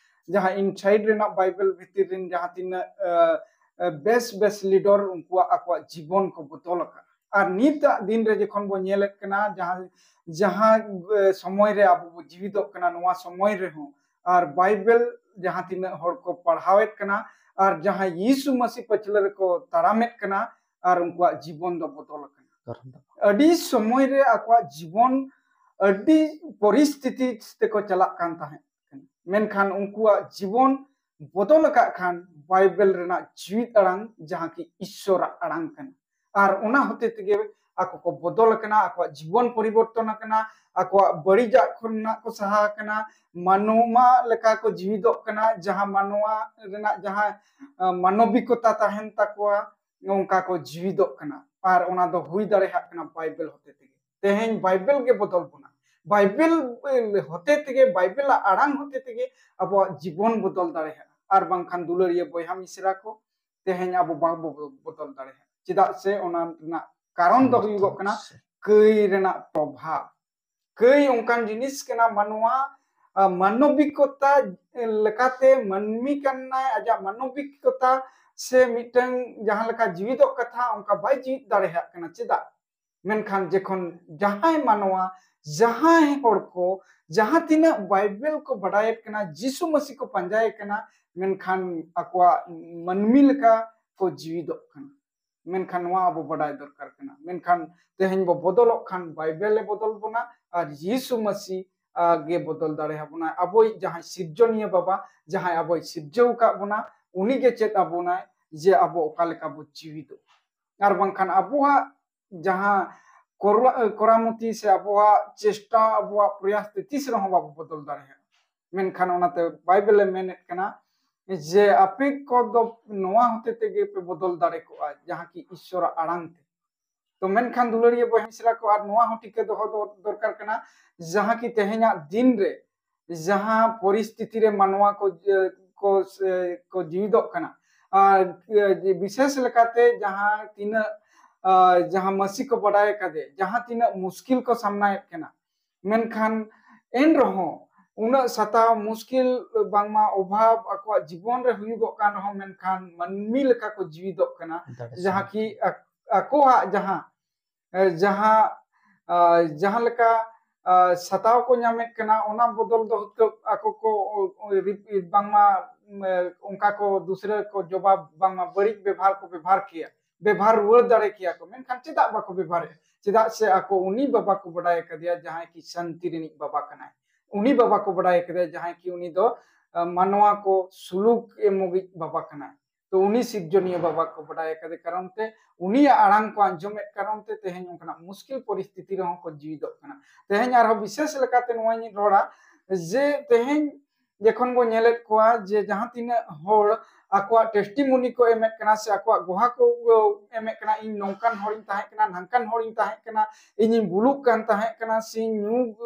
ᱡᱟᱦᱟᱸ inside ᱨᱮᱱᱟᱜ ᱵᱟᱭᱵᱮᱞ ᱵᱷᱤᱛᱤᱨ ᱨᱮᱱ ᱡᱟᱦᱟᱸ ᱛᱤᱱᱟᱹᱜ, ᱟ, ᱟ, ᱵᱮᱥ ᱵᱮᱥ leader, ᱩᱱᱠᱩᱣᱟᱜ ᱟᱠᱚᱣᱟᱜ ᱡᱤᱵᱚᱱ ᱠᱚ ᱵᱚᱫᱚᱞ ᱟᱠᱟᱫᱼᱟ᱾ ᱟᱨ ᱱᱤᱛᱟᱜ ᱫᱤᱱ ᱨᱮ ᱡᱚᱠᱷᱚᱱ ᱵᱚ ᱧᱮᱞᱮᱫ ᱠᱟᱱᱟ, ᱡᱟᱦᱟᱸ, ᱡᱟᱦᱟᱸ, ᱮ, ᱥᱚᱢᱚᱭ ᱨᱮ ᱟᱵᱚ ᱵᱚ ᱡᱤᱣᱤᱫᱚᱜ ᱠᱟᱱᱟ, ᱱᱚᱣᱟ ᱥᱚᱢᱚᱭ ᱨᱮᱦᱚᱸ ᱟᱨ ᱵᱟᱭᱵᱮᱞ ᱡᱟᱦᱟᱸ ᱛᱤᱱᱟᱹᱜ ᱦᱚᱲ ᱠᱚ ᱯᱟᱲᱦᱟᱣᱮᱫ ᱠᱟᱱᱟ, ᱟᱨ ᱡᱟᱦᱟᱸ ᱭᱤᱥᱩ ᱢᱟᱹᱥᱤ ᱯᱟᱹᱪᱷᱞᱟᱹ ᱨᱮᱠᱚ ᱛᱟᱲᱟᱢᱮᱫ ᱠᱟᱱᱟ, ᱟᱨ ᱩᱱᱠᱩᱣᱟᱜ ᱡᱤᱵᱚᱱ ᱫᱚ ᱵᱚᱫᱚᱞ ᱟᱠᱟᱱᱟ᱾ ᱟᱹᱰᱤ ᱥᱚᱢᱚᱭ ᱨᱮ ᱟᱠᱚᱣᱟᱜ ᱡᱤᱵᱚᱱ ᱟᱹᱰᱤ ᱯᱚᱨᱤᱥᱛᱷᱤᱛᱤ ᱛᱮᱠᱚ ᱪᱟᱞᱟᱜ ᱠᱟᱱ ᱛᱟᱦᱮᱸᱫ ᱠᱟᱱᱟ, ᱢᱮᱱᱠᱷᱟᱱ ᱩᱱᱠᱩᱣᱟᱜ ᱡᱤᱵᱚᱱ ᱵᱚᱫᱚᱞ ᱟᱠᱟᱫ ᱠᱷᱟᱱ ᱵᱟᱭᱵᱮᱞ ᱨᱮᱱᱟᱜ ᱡᱤᱣᱤᱫ ᱟᱲᱟᱝ, ᱡᱟᱦᱟᱸ ᱠᱤ ᱤᱥᱥᱚᱨᱟᱜ ᱟᱲᱟᱝ ᱠᱟᱱᱟ, ᱟᱨ ᱚᱱᱟ ᱦᱚᱛᱮ ᱛᱮᱜᱮ ᱟᱠᱚ ᱠᱚ ᱵᱚᱫᱚᱞ ᱟᱠᱟᱱᱟ, ᱟᱠᱚᱣᱟᱜ ᱡᱤᱵᱚᱱ ᱯᱚᱨᱤᱵᱚᱨᱛᱚᱱ ᱟᱠᱟᱱᱟ, ᱟᱠᱚᱣᱟᱜ ᱵᱟᱹᱲᱤᱡᱟᱜ ᱠᱷᱚᱱᱟᱜ ᱠᱚ ᱥᱟᱦᱟ ᱟᱠᱟᱱᱟ, ᱢᱟᱱᱣᱟ ᱞᱮᱠᱟ ᱠᱚ ᱡᱤᱣᱤᱫᱚᱜ ᱠᱟᱱᱟ, ᱡᱟᱦᱟᱸ ᱢᱟᱱᱣᱟ ᱨᱮᱱᱟᱜ ᱡᱟᱦᱟᱸ, ᱟ, ᱢᱟᱱᱚᱵᱤᱠᱚᱛᱟ ᱛᱟᱦᱮᱱ ᱛᱟᱠᱚᱣᱟ, ᱚᱱᱠᱟ ᱠᱚ ᱡᱤᱣᱤᱫᱚᱜ ᱠᱟᱱᱟ᱾ ᱟᱨ ᱚᱱᱟ ᱫᱚ ᱦᱩᱭ ᱫᱟᱲᱮᱭᱟᱜ ᱠᱟᱱᱟ ᱵᱟᱭᱵᱮᱞ ᱦᱚᱛᱮ ᱛᱮᱜᱮ᱾ ᱛᱮᱦᱮᱧ ᱵᱟᱭᱵᱮᱞ ᱜᱮ ᱵᱚᱫᱚᱞ ᱵᱚᱱᱟ᱾ ᱵᱟᱭᱵᱮᱞ ᱦᱚᱛᱮ ᱛᱮᱜᱮ, ᱵᱟᱭᱵᱮᱞᱟᱜ ᱟᱲᱟᱝ ᱦᱚᱛᱮ ᱛᱮᱜᱮ ᱟᱵᱚᱣᱟᱜ ᱡᱤᱵᱚᱱ ᱵᱚᱫᱚᱞ ᱫᱟᱲᱮᱭᱟᱜᱼᱟ᱾ ᱟᱨ ᱵᱟᱝᱠᱷᱟᱱ ᱫᱩᱞᱟᱹᱲᱤᱭᱟᱹ ᱵᱚᱭᱦᱟ ᱢᱤᱥᱨᱟ ᱠᱚ, ᱛᱮᱦᱮᱧ ᱟᱵᱚ ᱵᱟᱝᱵᱚ ᱵᱚᱫᱚᱞ ᱫᱟᱲᱮᱭᱟᱜᱼᱟ᱾ ᱪᱮᱫᱟᱜ ᱥᱮ ᱚᱱᱟ ᱨᱮᱱᱟᱜ ᱠᱟᱨᱚᱱ ᱫᱚ ᱦᱩᱭᱩᱜᱚᱜ ᱠᱟᱱᱟ ᱠᱟᱹᱭ ᱨᱮᱱᱟᱜ ᱯᱨᱚᱵᱷᱟᱵᱽ᱾ ᱠᱟᱹᱭ ᱚᱱᱠᱟᱱ ᱡᱤᱱᱤᱥ ᱠᱟᱱᱟ, ᱢᱟᱱᱣᱟ, ᱟ, ᱢᱟᱱᱚᱵᱤᱠᱚᱛᱟ ᱞᱮᱠᱟᱛᱮ ᱢᱟᱹᱱᱢᱤ ᱠᱟᱱᱟᱭ, ᱟᱡᱟᱜ ᱢᱟᱱᱚᱵᱤᱠᱚᱛᱟ ᱥᱮ ᱢᱤᱫᱴᱟᱝ ᱡᱟᱦᱟᱸ ᱞᱮᱠᱟ ᱡᱤᱣᱤᱫᱚᱜ ᱠᱟᱛᱷᱟ, ᱚᱱᱠᱟ ᱵᱟᱭ ᱡᱤᱣᱤᱫ ᱫᱟᱲᱮᱭᱟᱜ ᱠᱟᱱᱟ᱾ ᱪᱮᱫᱟᱜ? ᱢᱮᱱᱠᱷᱟᱱ ᱡᱚᱠᱷᱚᱱ ᱡᱟᱦᱟᱸᱭ ᱢᱟᱱᱣᱟ, ᱡᱟᱦᱟᱸᱭ ᱦᱚᱲ ᱠᱚ ᱡᱟᱦᱟᱸ ᱛᱤᱱᱟᱹᱜ ᱵᱟᱭᱵᱮᱞ ᱠᱚ ᱵᱟᱰᱟᱭᱮᱫ ᱠᱟᱱᱟ, ᱡᱤᱥᱩ ᱢᱟᱹᱥᱤ ᱠᱚ ᱯᱟᱸᱡᱟᱭᱮ ᱠᱟᱱᱟ, ᱢᱮᱱᱠᱷᱟᱱ ᱟᱠᱚᱣᱟᱜ ᱢᱟᱹᱱᱢᱤ ᱞᱮᱠᱟ ᱠᱚ ᱡᱤᱣᱤᱫᱚᱜ ᱠᱟᱱᱟ᱾ ᱢᱮᱱᱠᱷᱟᱱ ᱱᱚᱣᱟ ᱟᱵᱚ ᱵᱟᱰᱟᱭ ᱫᱚᱨᱠᱟᱨ ᱠᱟᱱᱟ᱾ ᱢᱮᱱᱠᱷᱟᱱ ᱛᱮᱦᱮᱧ ᱵᱚ ᱵᱚᱫᱚᱞᱚᱜ ᱠᱷᱟᱱ ᱵᱟᱭᱵᱮᱞ ᱮ ᱵᱚᱫᱚᱞ ᱵᱚᱱᱟ ᱟᱨ ᱡᱤᱥᱩ ᱢᱟᱹᱥᱤ, ᱟ, ᱜᱮ ᱵᱚᱫᱚᱞ ᱫᱟᱲᱮ ᱟᱵᱚᱱᱟ᱾ ᱟᱵᱚᱭᱤᱡ ᱡᱟᱦᱟᱸᱭ ᱥᱤᱨᱡᱚᱱᱤᱭᱟᱹ ᱵᱟᱵᱟ, ᱡᱟᱦᱟᱸᱭ ᱟᱵᱚᱭ ᱥᱤᱨᱡᱟᱹᱣ ᱟᱠᱟᱫ ᱵᱚᱱᱟ, ᱩᱱᱤ ᱜᱮ ᱪᱮᱫ ᱟᱵᱚᱱᱟᱭ ᱡᱮ ᱟᱵᱚ ᱚᱠᱟ ᱞᱮᱠᱟ ᱵᱚ ᱡᱤᱣᱤᱫᱚᱜ᱾ ᱟᱨ ᱵᱟᱝᱠᱷᱟᱱ ᱟᱵᱚᱣᱟᱜ ᱡᱟᱦᱟᱸ ᱠᱚᱨᱟ-, ᱠᱚᱨᱟᱢᱚᱛᱤ ᱥᱮ ᱟᱵᱚᱣᱟᱜ ᱪᱮᱥᱴᱟ, ᱟᱵᱚᱣᱟᱜ ᱯᱨᱚᱭᱟᱥ ᱛᱮ ᱛᱤᱥ ᱨᱮᱦᱚᱸ ᱵᱟᱵᱚ ᱵᱚᱫᱚᱞ ᱫᱟᱲᱮᱭᱟᱜᱼᱟ᱾ ᱢᱮᱱᱠᱷᱟᱱ ᱚᱱᱟᱛᱮ ᱵᱟᱭᱵᱮᱞᱮ ᱢᱮᱱᱮᱫ ᱠᱟᱱᱟ ᱡᱮ ᱟᱯᱮ ᱠᱚᱫᱚ ᱱᱚᱣᱟ ᱦᱚᱛᱮ ᱛᱮᱜᱮ ᱯᱮ ᱵᱚᱫᱚᱞ ᱫᱟᱲᱮ ᱠᱚᱜᱼᱟ, ᱡᱟᱦᱟᱸ ᱠᱤ ᱤᱥᱥᱚᱨᱟᱜ ᱟᱲᱟᱝ ᱛᱮ᱾ ᱛᱚ ᱢᱮᱱᱠᱷᱟᱱ ᱫᱩᱞᱟᱹᱲᱤᱭᱟᱹ ᱵᱚᱭᱦᱟ ᱢᱤᱥᱨᱟ ᱠᱚ, ᱟᱨ ᱱᱚᱣᱟ ᱦᱚᱸ ᱴᱷᱤᱠᱟᱹ ᱫᱚᱦᱚ ᱫᱚ ᱫᱚᱨᱠᱟᱨ ᱠᱟᱱᱟ, ᱡᱟᱦᱟᱸ ᱠᱤ ᱛᱮᱦᱮᱧᱟᱜ ᱫᱤᱱ ᱨᱮ ᱡᱟᱦᱟᱸ ᱯᱚᱨᱤᱥᱛᱷᱤᱛᱤ ᱨᱮ ᱢᱟᱱᱣᱟ ᱠᱚ, ᱮ, ᱠᱚ, ᱮ, ᱠᱚ ᱡᱤᱣᱤᱫᱚᱜ ᱠᱟᱱᱟ, ᱟᱨ, ᱮ, ᱵᱤᱥᱮᱥ ᱞᱮᱠᱟᱛᱮ ᱡᱟᱦᱟᱸ ᱛᱤᱱᱟᱹᱜ, ᱟ, ᱡᱟᱦᱟᱸ ᱢᱟᱹᱥᱤ ᱠᱚ ᱵᱟᱰᱟᱭ ᱟᱠᱟᱫᱮ, ᱡᱟᱦᱟᱸ ᱛᱤᱱᱟᱹᱜ ᱢᱩᱥᱠᱤᱞ ᱠᱚ ᱥᱟᱢᱱᱟᱭᱮᱫ ᱠᱟᱱᱟ, ᱢᱮᱱᱠᱷᱟᱱ ᱮᱱ ᱨᱮᱦᱚᱸ ᱩᱱᱟᱹᱜ ᱥᱟᱛᱟᱣ ᱢᱩᱥᱠᱤᱞ, ᱵᱟᱝᱢᱟ ᱚᱵᱷᱟᱵ ᱟᱠᱚᱣᱟᱜ ᱡᱤᱵᱚᱱ ᱨᱮ ᱦᱩᱭᱩᱜᱚᱜ ᱠᱟᱱ ᱨᱮᱦᱚᱸ, ᱢᱮᱱᱠᱷᱟᱱ ᱢᱟᱹᱱᱢᱤ ᱞᱮᱠᱟ ᱠᱚ ᱡᱤᱣᱤᱫᱚᱜ ᱠᱟᱱᱟ, ᱫᱟᱲᱮ ᱡᱟᱦᱟᱸ ᱥᱟᱶ᱾ ᱠᱤ ᱟᱠ-, ᱟᱠᱚᱣᱟᱜ ᱡᱟᱦᱟᱸ, ᱮ, ᱡᱟᱦᱟᱸ, ᱟ, ᱡᱟᱦᱟᱸ ᱞᱮᱠᱟ, ᱟ, ᱥᱟᱛᱟᱣ ᱠᱚ ᱧᱟᱢᱮᱫ ᱠᱟᱱᱟ, ᱚᱱᱟ ᱵᱚᱫᱚᱞ ᱫᱚ ᱦᱚᱭᱛᱳ ᱟᱠᱚ ᱠᱚ, ᱚ, ᱚ, ᱨᱤᱯ-, ᱵᱟᱝᱢᱟ, ᱮ, ᱚᱱᱠᱟ ᱠᱚ ᱫᱩᱥᱨᱟᱹ ᱠᱚ ᱡᱚᱵᱟᱵ, ᱵᱟᱝᱢᱟ ᱵᱟᱹᱲᱤᱡ ᱵᱮᱵᱷᱟᱨ ᱠᱚ ᱵᱮᱵᱷᱟᱨ ᱠᱮᱭᱟ, ᱵᱮᱵᱷᱟᱨ ᱨᱩᱣᱟᱹᱲ ᱫᱟᱲᱮ ᱠᱮᱭᱟ ᱠᱚ, ᱢᱮᱱᱠᱷᱟᱱ ᱪᱮᱫᱟᱜ ᱵᱟᱠᱚ ᱵᱮᱵᱷᱟᱨᱮᱫᱼᱟ? ᱪᱮᱫᱟᱜ ᱥᱮ ᱟᱠᱚ ᱩᱱᱤ ᱵᱟᱵᱟ ᱠᱚ ᱵᱟᱰᱟᱭ ᱟᱠᱟᱫᱮᱭᱟ, ᱡᱟᱦᱟᱸᱭ ᱠᱤ ᱥᱟᱱᱛᱤ ᱨᱤᱱᱤᱡ ᱵᱟᱵᱟ ᱠᱟᱱᱟᱭ᱾ ᱩᱱᱤ ᱵᱟᱵᱟ ᱠᱚ ᱵᱟᱰᱟᱭ ᱟᱠᱟᱫᱮᱭᱟ, ᱡᱟᱦᱟᱸᱭ ᱠᱤ ᱩᱱᱤ ᱫᱚ, ᱟ, ᱢᱟᱱᱣᱟ ᱠᱚ ᱥᱩᱞᱩᱠ ᱮᱢᱚᱜᱤᱡ ᱵᱟᱵᱟ ᱠᱟᱱᱟᱭ᱾ ᱛᱚ ᱩᱱᱤ ᱥᱤᱨᱡᱚᱱᱤᱭᱟᱹ ᱵᱟᱵᱟ ᱠᱚ ᱵᱟᱰᱟᱭ ᱟᱠᱟᱫᱮ ᱠᱟᱨᱚᱱ ᱛᱮ, ᱩᱱᱤᱭᱟᱜ ᱟᱲᱟᱝ ᱠᱚ ᱟᱸᱡᱚᱢᱮᱫ ᱠᱟᱨᱚᱱ ᱛᱮ ᱛᱮᱦᱮᱧ ᱚᱱᱠᱟᱱᱟᱜ ᱢᱩᱥᱠᱤᱞ ᱯᱚᱨᱤᱥᱛᱷᱤᱛᱤ ᱨᱮᱦᱚᱸ ᱠᱚ ᱡᱤᱣᱤᱫᱚᱜ ᱠᱟᱱᱟ᱾ ᱛᱮᱦᱮᱧ ᱟᱨᱦᱚᱸ ᱵᱤᱥᱮᱥ ᱞᱮᱠᱟᱛᱮ ᱱᱚᱣᱟᱧ ᱨᱚᱲᱟ ᱡᱮ ᱛᱮᱦᱮᱧ ᱡᱚᱠᱷᱚᱱ ᱵᱚ ᱧᱮᱞᱮᱫ ᱠᱚᱣᱟ ᱡᱮ ᱡᱟᱦᱟᱸ ᱛᱤᱱᱟᱹᱜ ᱦᱚᱲ ᱟᱠᱚᱣᱟᱜ testimony ᱠᱚ ᱮᱢᱮᱫ ᱠᱟᱱᱟ ᱥᱮ ᱟᱠᱚᱣᱟᱜ ᱜᱚᱦᱟ ᱠᱚ ᱮᱢᱮᱫ ᱠᱟᱱᱟ, ᱤᱧ ᱱᱚᱝᱠᱟᱱ ᱦᱚᱲᱤᱧ ᱛᱟᱦᱮᱸ ᱠᱟᱱᱟ, ᱱᱷᱟᱝᱠᱟᱱ ᱦᱚᱲᱤᱧ ᱛᱟᱦᱮᱸ ᱠᱟᱱᱟ, ᱤᱧᱤᱧ ᱵᱩᱞᱩᱜ ᱠᱟᱱ ᱛᱟᱦᱮᱸ ᱠᱟᱱᱟ, ᱥᱮᱧ ᱧᱩ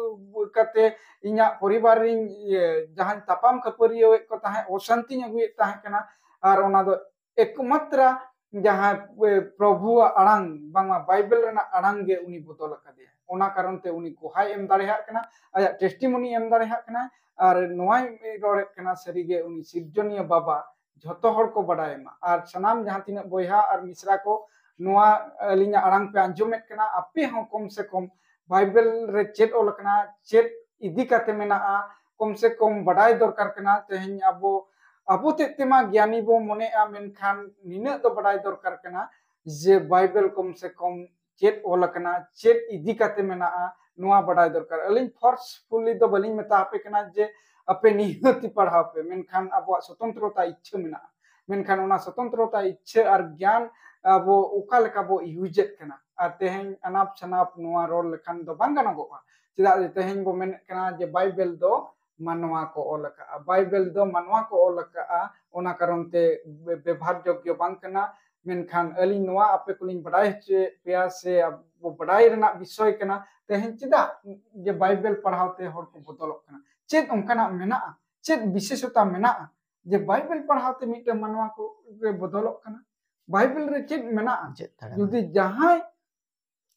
ᱠᱟᱛᱮ ᱤᱧᱟᱹᱜ ᱯᱚᱨᱤᱵᱟᱨ ᱨᱤᱧ, ᱤᱭᱟᱹ, ᱡᱟᱦᱟᱸᱧ ᱛᱟᱯᱟᱢ ᱠᱷᱟᱹᱯᱟᱹᱨᱤᱭᱟᱹᱣᱮᱫ ᱠᱚ ᱛᱟᱦᱮᱸᱫ, ᱚᱥᱟᱱᱛᱤᱧ ᱟᱹᱜᱩᱭᱮᱫ ᱛᱟᱦᱮᱸ ᱠᱟᱱᱟ, ᱟᱨ ᱚᱱᱟ ᱫᱚ ᱮᱠᱢᱟᱛᱨᱟ ᱡᱟᱦᱟᱸ, ᱮ, ᱯᱨᱚᱵᱷᱩᱣᱟᱜ ᱟᱲᱟᱝ, ᱵᱟᱝᱢᱟ ᱵᱟᱭᱵᱮᱞ ᱨᱮᱱᱟᱜ ᱟᱲᱟᱝ ᱜᱮ ᱩᱱᱤ ᱵᱚᱫᱚᱞ ᱟᱠᱟᱫᱮᱭᱟ᱾ ᱚᱱᱟ ᱠᱟᱨᱚᱱ ᱛᱮ ᱩᱱᱤ ᱜᱚᱦᱟᱭ ᱮᱢ ᱫᱟᱲᱮᱭᱟᱜ ᱠᱟᱱᱟ, ᱟᱭᱟᱜ testimony ᱮᱢ ᱫᱟᱲᱮᱭᱟᱜ ᱠᱟᱱᱟ᱾ ᱟᱨ ᱱᱚᱣᱟᱧ ᱨᱚᱲᱮᱫ ᱠᱟᱱᱟ, ᱥᱟᱹᱨᱤᱜᱮ ᱩᱱᱤ ᱥᱤᱨᱡᱚᱱᱤᱭᱟᱹ ᱵᱟᱵᱟ ᱡᱷᱚᱛᱚ ᱦᱚᱲ ᱠᱚ ᱵᱟᱰᱟᱭ ᱢᱟ᱾ ᱟᱨ ᱥᱟᱱᱟᱢ ᱡᱟᱦᱟᱸ ᱛᱤᱱᱟᱹᱜ ᱵᱚᱭᱦᱟ ᱟᱨ ᱢᱤᱥᱨᱟ ᱠᱚ ᱱᱚᱣᱟ ᱟᱹᱞᱤᱧᱟᱜ ᱟᱲᱟᱝ ᱯᱮ ᱟᱸᱡᱚᱢᱮᱫ ᱠᱟᱱᱟ, ᱟᱯᱮ ᱦᱚᱸ ᱠᱚᱢ ᱥᱮ ᱠᱚᱢ ᱵᱟᱭᱵᱮᱞ ᱨᱮ ᱪᱮᱫ ᱚᱞ ᱟᱠᱟᱱᱟ, ᱪᱮᱫ ᱤᱫᱤ ᱠᱟᱛᱮ ᱢᱮᱱᱟᱜᱼᱟ, ᱠᱚᱢ ᱥᱮ ᱠᱚᱢ ᱵᱟᱰᱟᱭ ᱫᱚᱨᱠᱟᱨ ᱠᱟᱱᱟ᱾ ᱛᱮᱦᱮᱧ ᱟᱵᱚ, ᱟᱵᱚ ᱛᱮᱫ ᱛᱮᱢᱟ ᱜᱮᱭᱟᱱᱤ ᱵᱚ ᱢᱚᱱᱮᱜᱼᱟ, ᱢᱮᱱᱠᱷᱟᱱ ᱱᱤᱱᱟᱹᱜ ᱫᱚ ᱵᱟᱰᱟᱭ ᱫᱚᱨᱠᱟᱨ ᱠᱟᱱᱟ ᱡᱮ ᱵᱟᱭᱵᱮᱞ ᱠᱚᱢ ᱥᱮ ᱠᱚᱢ ᱪᱮᱫ ᱚᱞ ᱟᱠᱟᱱᱟ, ᱪᱮᱫ ᱤᱫᱤ ᱠᱟᱛᱮ ᱢᱮᱱᱟᱜᱼᱟ, ᱱᱚᱣᱟ ᱵᱟᱰᱟᱭ ᱫᱚᱨᱠᱟᱨ᱾ ᱟᱹᱞᱤᱧ forcefully ᱫᱚ ᱵᱟᱹᱞᱤᱧ ᱢᱮᱛᱟ ᱟᱯᱮ ᱠᱟᱱᱟ ᱡᱮ ᱟᱯᱮ ᱱᱤᱦᱟᱹᱛᱤ ᱯᱟᱲᱦᱟᱣ ᱯᱮ, ᱢᱮᱱᱠᱷᱟᱱ ᱟᱵᱚᱣᱟᱜ ᱥᱚᱛᱚᱱᱛᱨᱚᱛᱟ ᱤᱪᱪᱷᱟᱹ ᱢᱮᱱᱟᱜᱼᱟ᱾ ᱢᱮᱱᱠᱷᱟᱱ ᱚᱱᱟ ᱥᱚᱛᱚᱱᱛᱨᱚᱛᱟ, ᱤᱪᱪᱷᱟᱹ ᱟᱨ ᱜᱮᱭᱟᱱ ᱟᱵᱚ ᱚᱠᱟ ᱞᱮᱠᱟ ᱵᱚ ᱤᱭᱩᱡᱮᱫ ᱠᱟᱱᱟ᱾ ᱟᱨ ᱛᱮᱦᱮᱧ ᱟᱱᱟᱯ ᱥᱟᱱᱟᱯ ᱱᱚᱣᱟ ᱨᱚᱲ ᱞᱮᱠᱷᱟᱱ ᱫᱚ ᱵᱟᱝ ᱜᱟᱱᱚᱜᱚᱜᱼᱟ᱾ ᱪᱮᱫᱟᱜ ᱡᱮ ᱛᱮᱦᱮᱧ ᱵᱚ ᱢᱮᱱᱮᱫ ᱠᱟᱱᱟ ᱡᱮ ᱵᱟᱭᱵᱮᱞ ᱫᱚ ᱢᱟᱱᱣᱟ ᱠᱚ ᱚᱞ ᱟᱠᱟᱫᱼᱟ, ᱵᱟᱭᱵᱮᱞ ᱫᱚ ᱢᱟᱱᱣᱟ ᱠᱚ ᱚᱞ ᱟᱠᱟᱫᱼᱟ, ᱚᱱᱟ ᱠᱟᱨᱚᱱ ᱛᱮ ᱵᱮ-, ᱵᱮᱵᱷᱟᱨ ᱡᱳᱜᱽᱭᱚ ᱵᱟᱝ ᱠᱟᱱᱟ᱾ ᱢᱮᱱᱠᱷᱟᱱ ᱟᱹᱞᱤᱧ ᱱᱚᱣᱟ ᱟᱯᱮ ᱠᱚᱞᱤᱧ ᱵᱟᱰᱟᱭ ᱦᱚᱪᱚᱭᱮᱫ ᱯᱮᱭᱟ ᱥᱮ ᱟᱵᱚ ᱵᱟᱰᱟᱭ ᱨᱮᱱᱟᱜ ᱵᱤᱥᱚᱭ ᱠᱟᱱᱟ, ᱛᱮᱦᱮᱧ ᱪᱮᱫᱟᱜ ᱡᱮ ᱵᱟᱭᱵᱮᱞ ᱯᱟᱲᱦᱟᱣ ᱛᱮ ᱦᱚᱲ ᱠᱚ ᱵᱚᱫᱚᱞᱚᱜ ᱠᱟᱱᱟ? ᱪᱮᱫ ᱚᱱᱠᱟᱱᱟᱜ ᱢᱮᱱᱟᱜᱼᱟ? ᱪᱮᱫ ᱵᱤᱥᱮᱥᱚᱛᱟ ᱢᱮᱱᱟᱜᱼᱟ ᱡᱮ ᱵᱟᱭᱵᱮᱞ ᱯᱟᱲᱦᱟᱣ ᱛᱮ ᱢᱤᱫᱴᱟᱝ ᱢᱟᱱᱣᱟ ᱠᱚ ᱵᱚᱫᱚᱞᱚᱜ ᱠᱟᱱᱟ? ᱵᱟᱭᱵᱮᱞ ᱨᱮ ᱪᱮᱫ ᱢᱮᱱᱟᱜᱼᱟ? ᱪᱮᱫ ᱫᱟᱲᱮ ᱡᱩᱫᱤ ᱡᱟᱦᱟᱸᱭ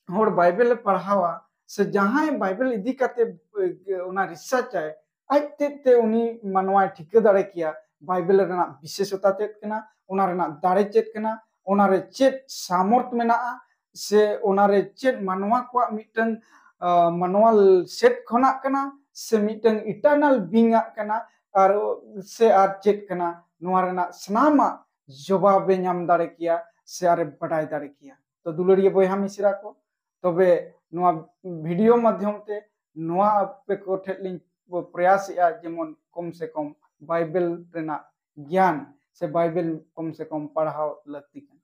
ᱦᱚᱲ ᱵᱟᱭᱵᱮᱞ ᱮ ᱯᱟᱲᱦᱟᱣᱟ ᱥᱮ ᱡᱟᱦᱟᱸᱭ ᱵᱟᱭᱵᱮᱞ ᱤᱫᱤ ᱠᱟᱛᱮ, ᱮ, ᱚᱱᱟ ᱨᱤᱥᱟᱨᱪ ᱟᱭ, ᱟᱡ ᱛᱮᱫ ᱛᱮ ᱩᱱᱤ ᱢᱟᱱᱣᱟᱭ ᱴᱷᱤᱠᱟᱹ ᱫᱟᱲᱮ ᱠᱮᱭᱟ ᱵᱟᱭᱵᱮᱞ ᱨᱮᱱᱟᱜ ᱵᱤᱥᱮᱥᱚᱛᱟ ᱪᱮᱫ ᱠᱟᱱᱟ, ᱚᱱᱟ ᱨᱮᱱᱟᱜ ᱫᱟᱲᱮ ᱪᱮᱫ ᱠᱟᱱᱟ, ᱚᱱᱟ ᱨᱮ ᱪᱮᱫ ᱥᱟᱢᱚᱨᱛᱷ ᱢᱮᱱᱟᱜᱼᱟ, ᱥᱮ ᱚᱱᱟ ᱨᱮ ᱪᱮᱫ ᱢᱟᱱᱣᱟ ᱠᱚᱣᱟᱜ ᱢᱤᱫᱴᱟᱝ, ᱟ, ᱢᱟᱱᱣᱟ ᱥᱮᱫ ᱠᱷᱚᱱᱟᱜ ᱠᱟᱱᱟ, ᱥᱮ ᱢᱤᱫᱴᱟᱝ ᱤᱴᱟᱨᱱᱟᱞ ᱵᱤᱝ ᱟᱜ ᱠᱟᱱᱟ, ᱟᱨ ᱥᱮ ᱟᱨ ᱪᱮᱫ ᱠᱟᱱᱟ, ᱱᱚᱣᱟ ᱨᱮᱱᱟᱜ ᱥᱟᱱᱟᱢᱟᱜ ᱡᱚᱵᱟᱵᱮ ᱧᱟᱢ ᱫᱟᱲᱮ ᱠᱮᱭᱟ ᱥᱮ ᱟᱨᱮ ᱵᱟᱰᱟᱭ ᱫᱟᱲᱮ ᱠᱮᱭᱟ᱾ ᱛᱚ ᱫᱩᱞᱟᱹᱲᱤᱭᱟᱹ ᱵᱚᱭᱦᱟ ᱢᱤᱥᱨᱟ ᱠᱚ, ᱛᱚᱵᱮ ᱱᱚᱣᱟ ᱵᱷᱤᱰᱤᱭᱳ ᱢᱟᱫᱽᱫᱷᱚᱢ ᱛᱮ ᱱᱚᱣᱟ ᱟᱯᱮ ᱠᱚ ᱴᱷᱮᱱ ᱞᱤᱧ ᱯᱨᱚᱭᱟᱥᱮᱜᱼᱟ, ᱡᱮᱢᱚᱱ ᱠᱚᱢ ᱥᱮ ᱠᱚᱢ ᱵᱟᱭᱵᱮᱞ ᱨᱮᱱᱟᱜ ᱜᱮᱭᱟᱱ ᱥᱮ ᱵᱟᱭᱵᱮᱞ ᱠᱚᱢ ᱥᱮ ᱠᱚᱢ ᱯᱟᱲᱦᱟᱣ ᱞᱟᱹᱠᱛᱤ ᱠᱟᱱᱟ᱾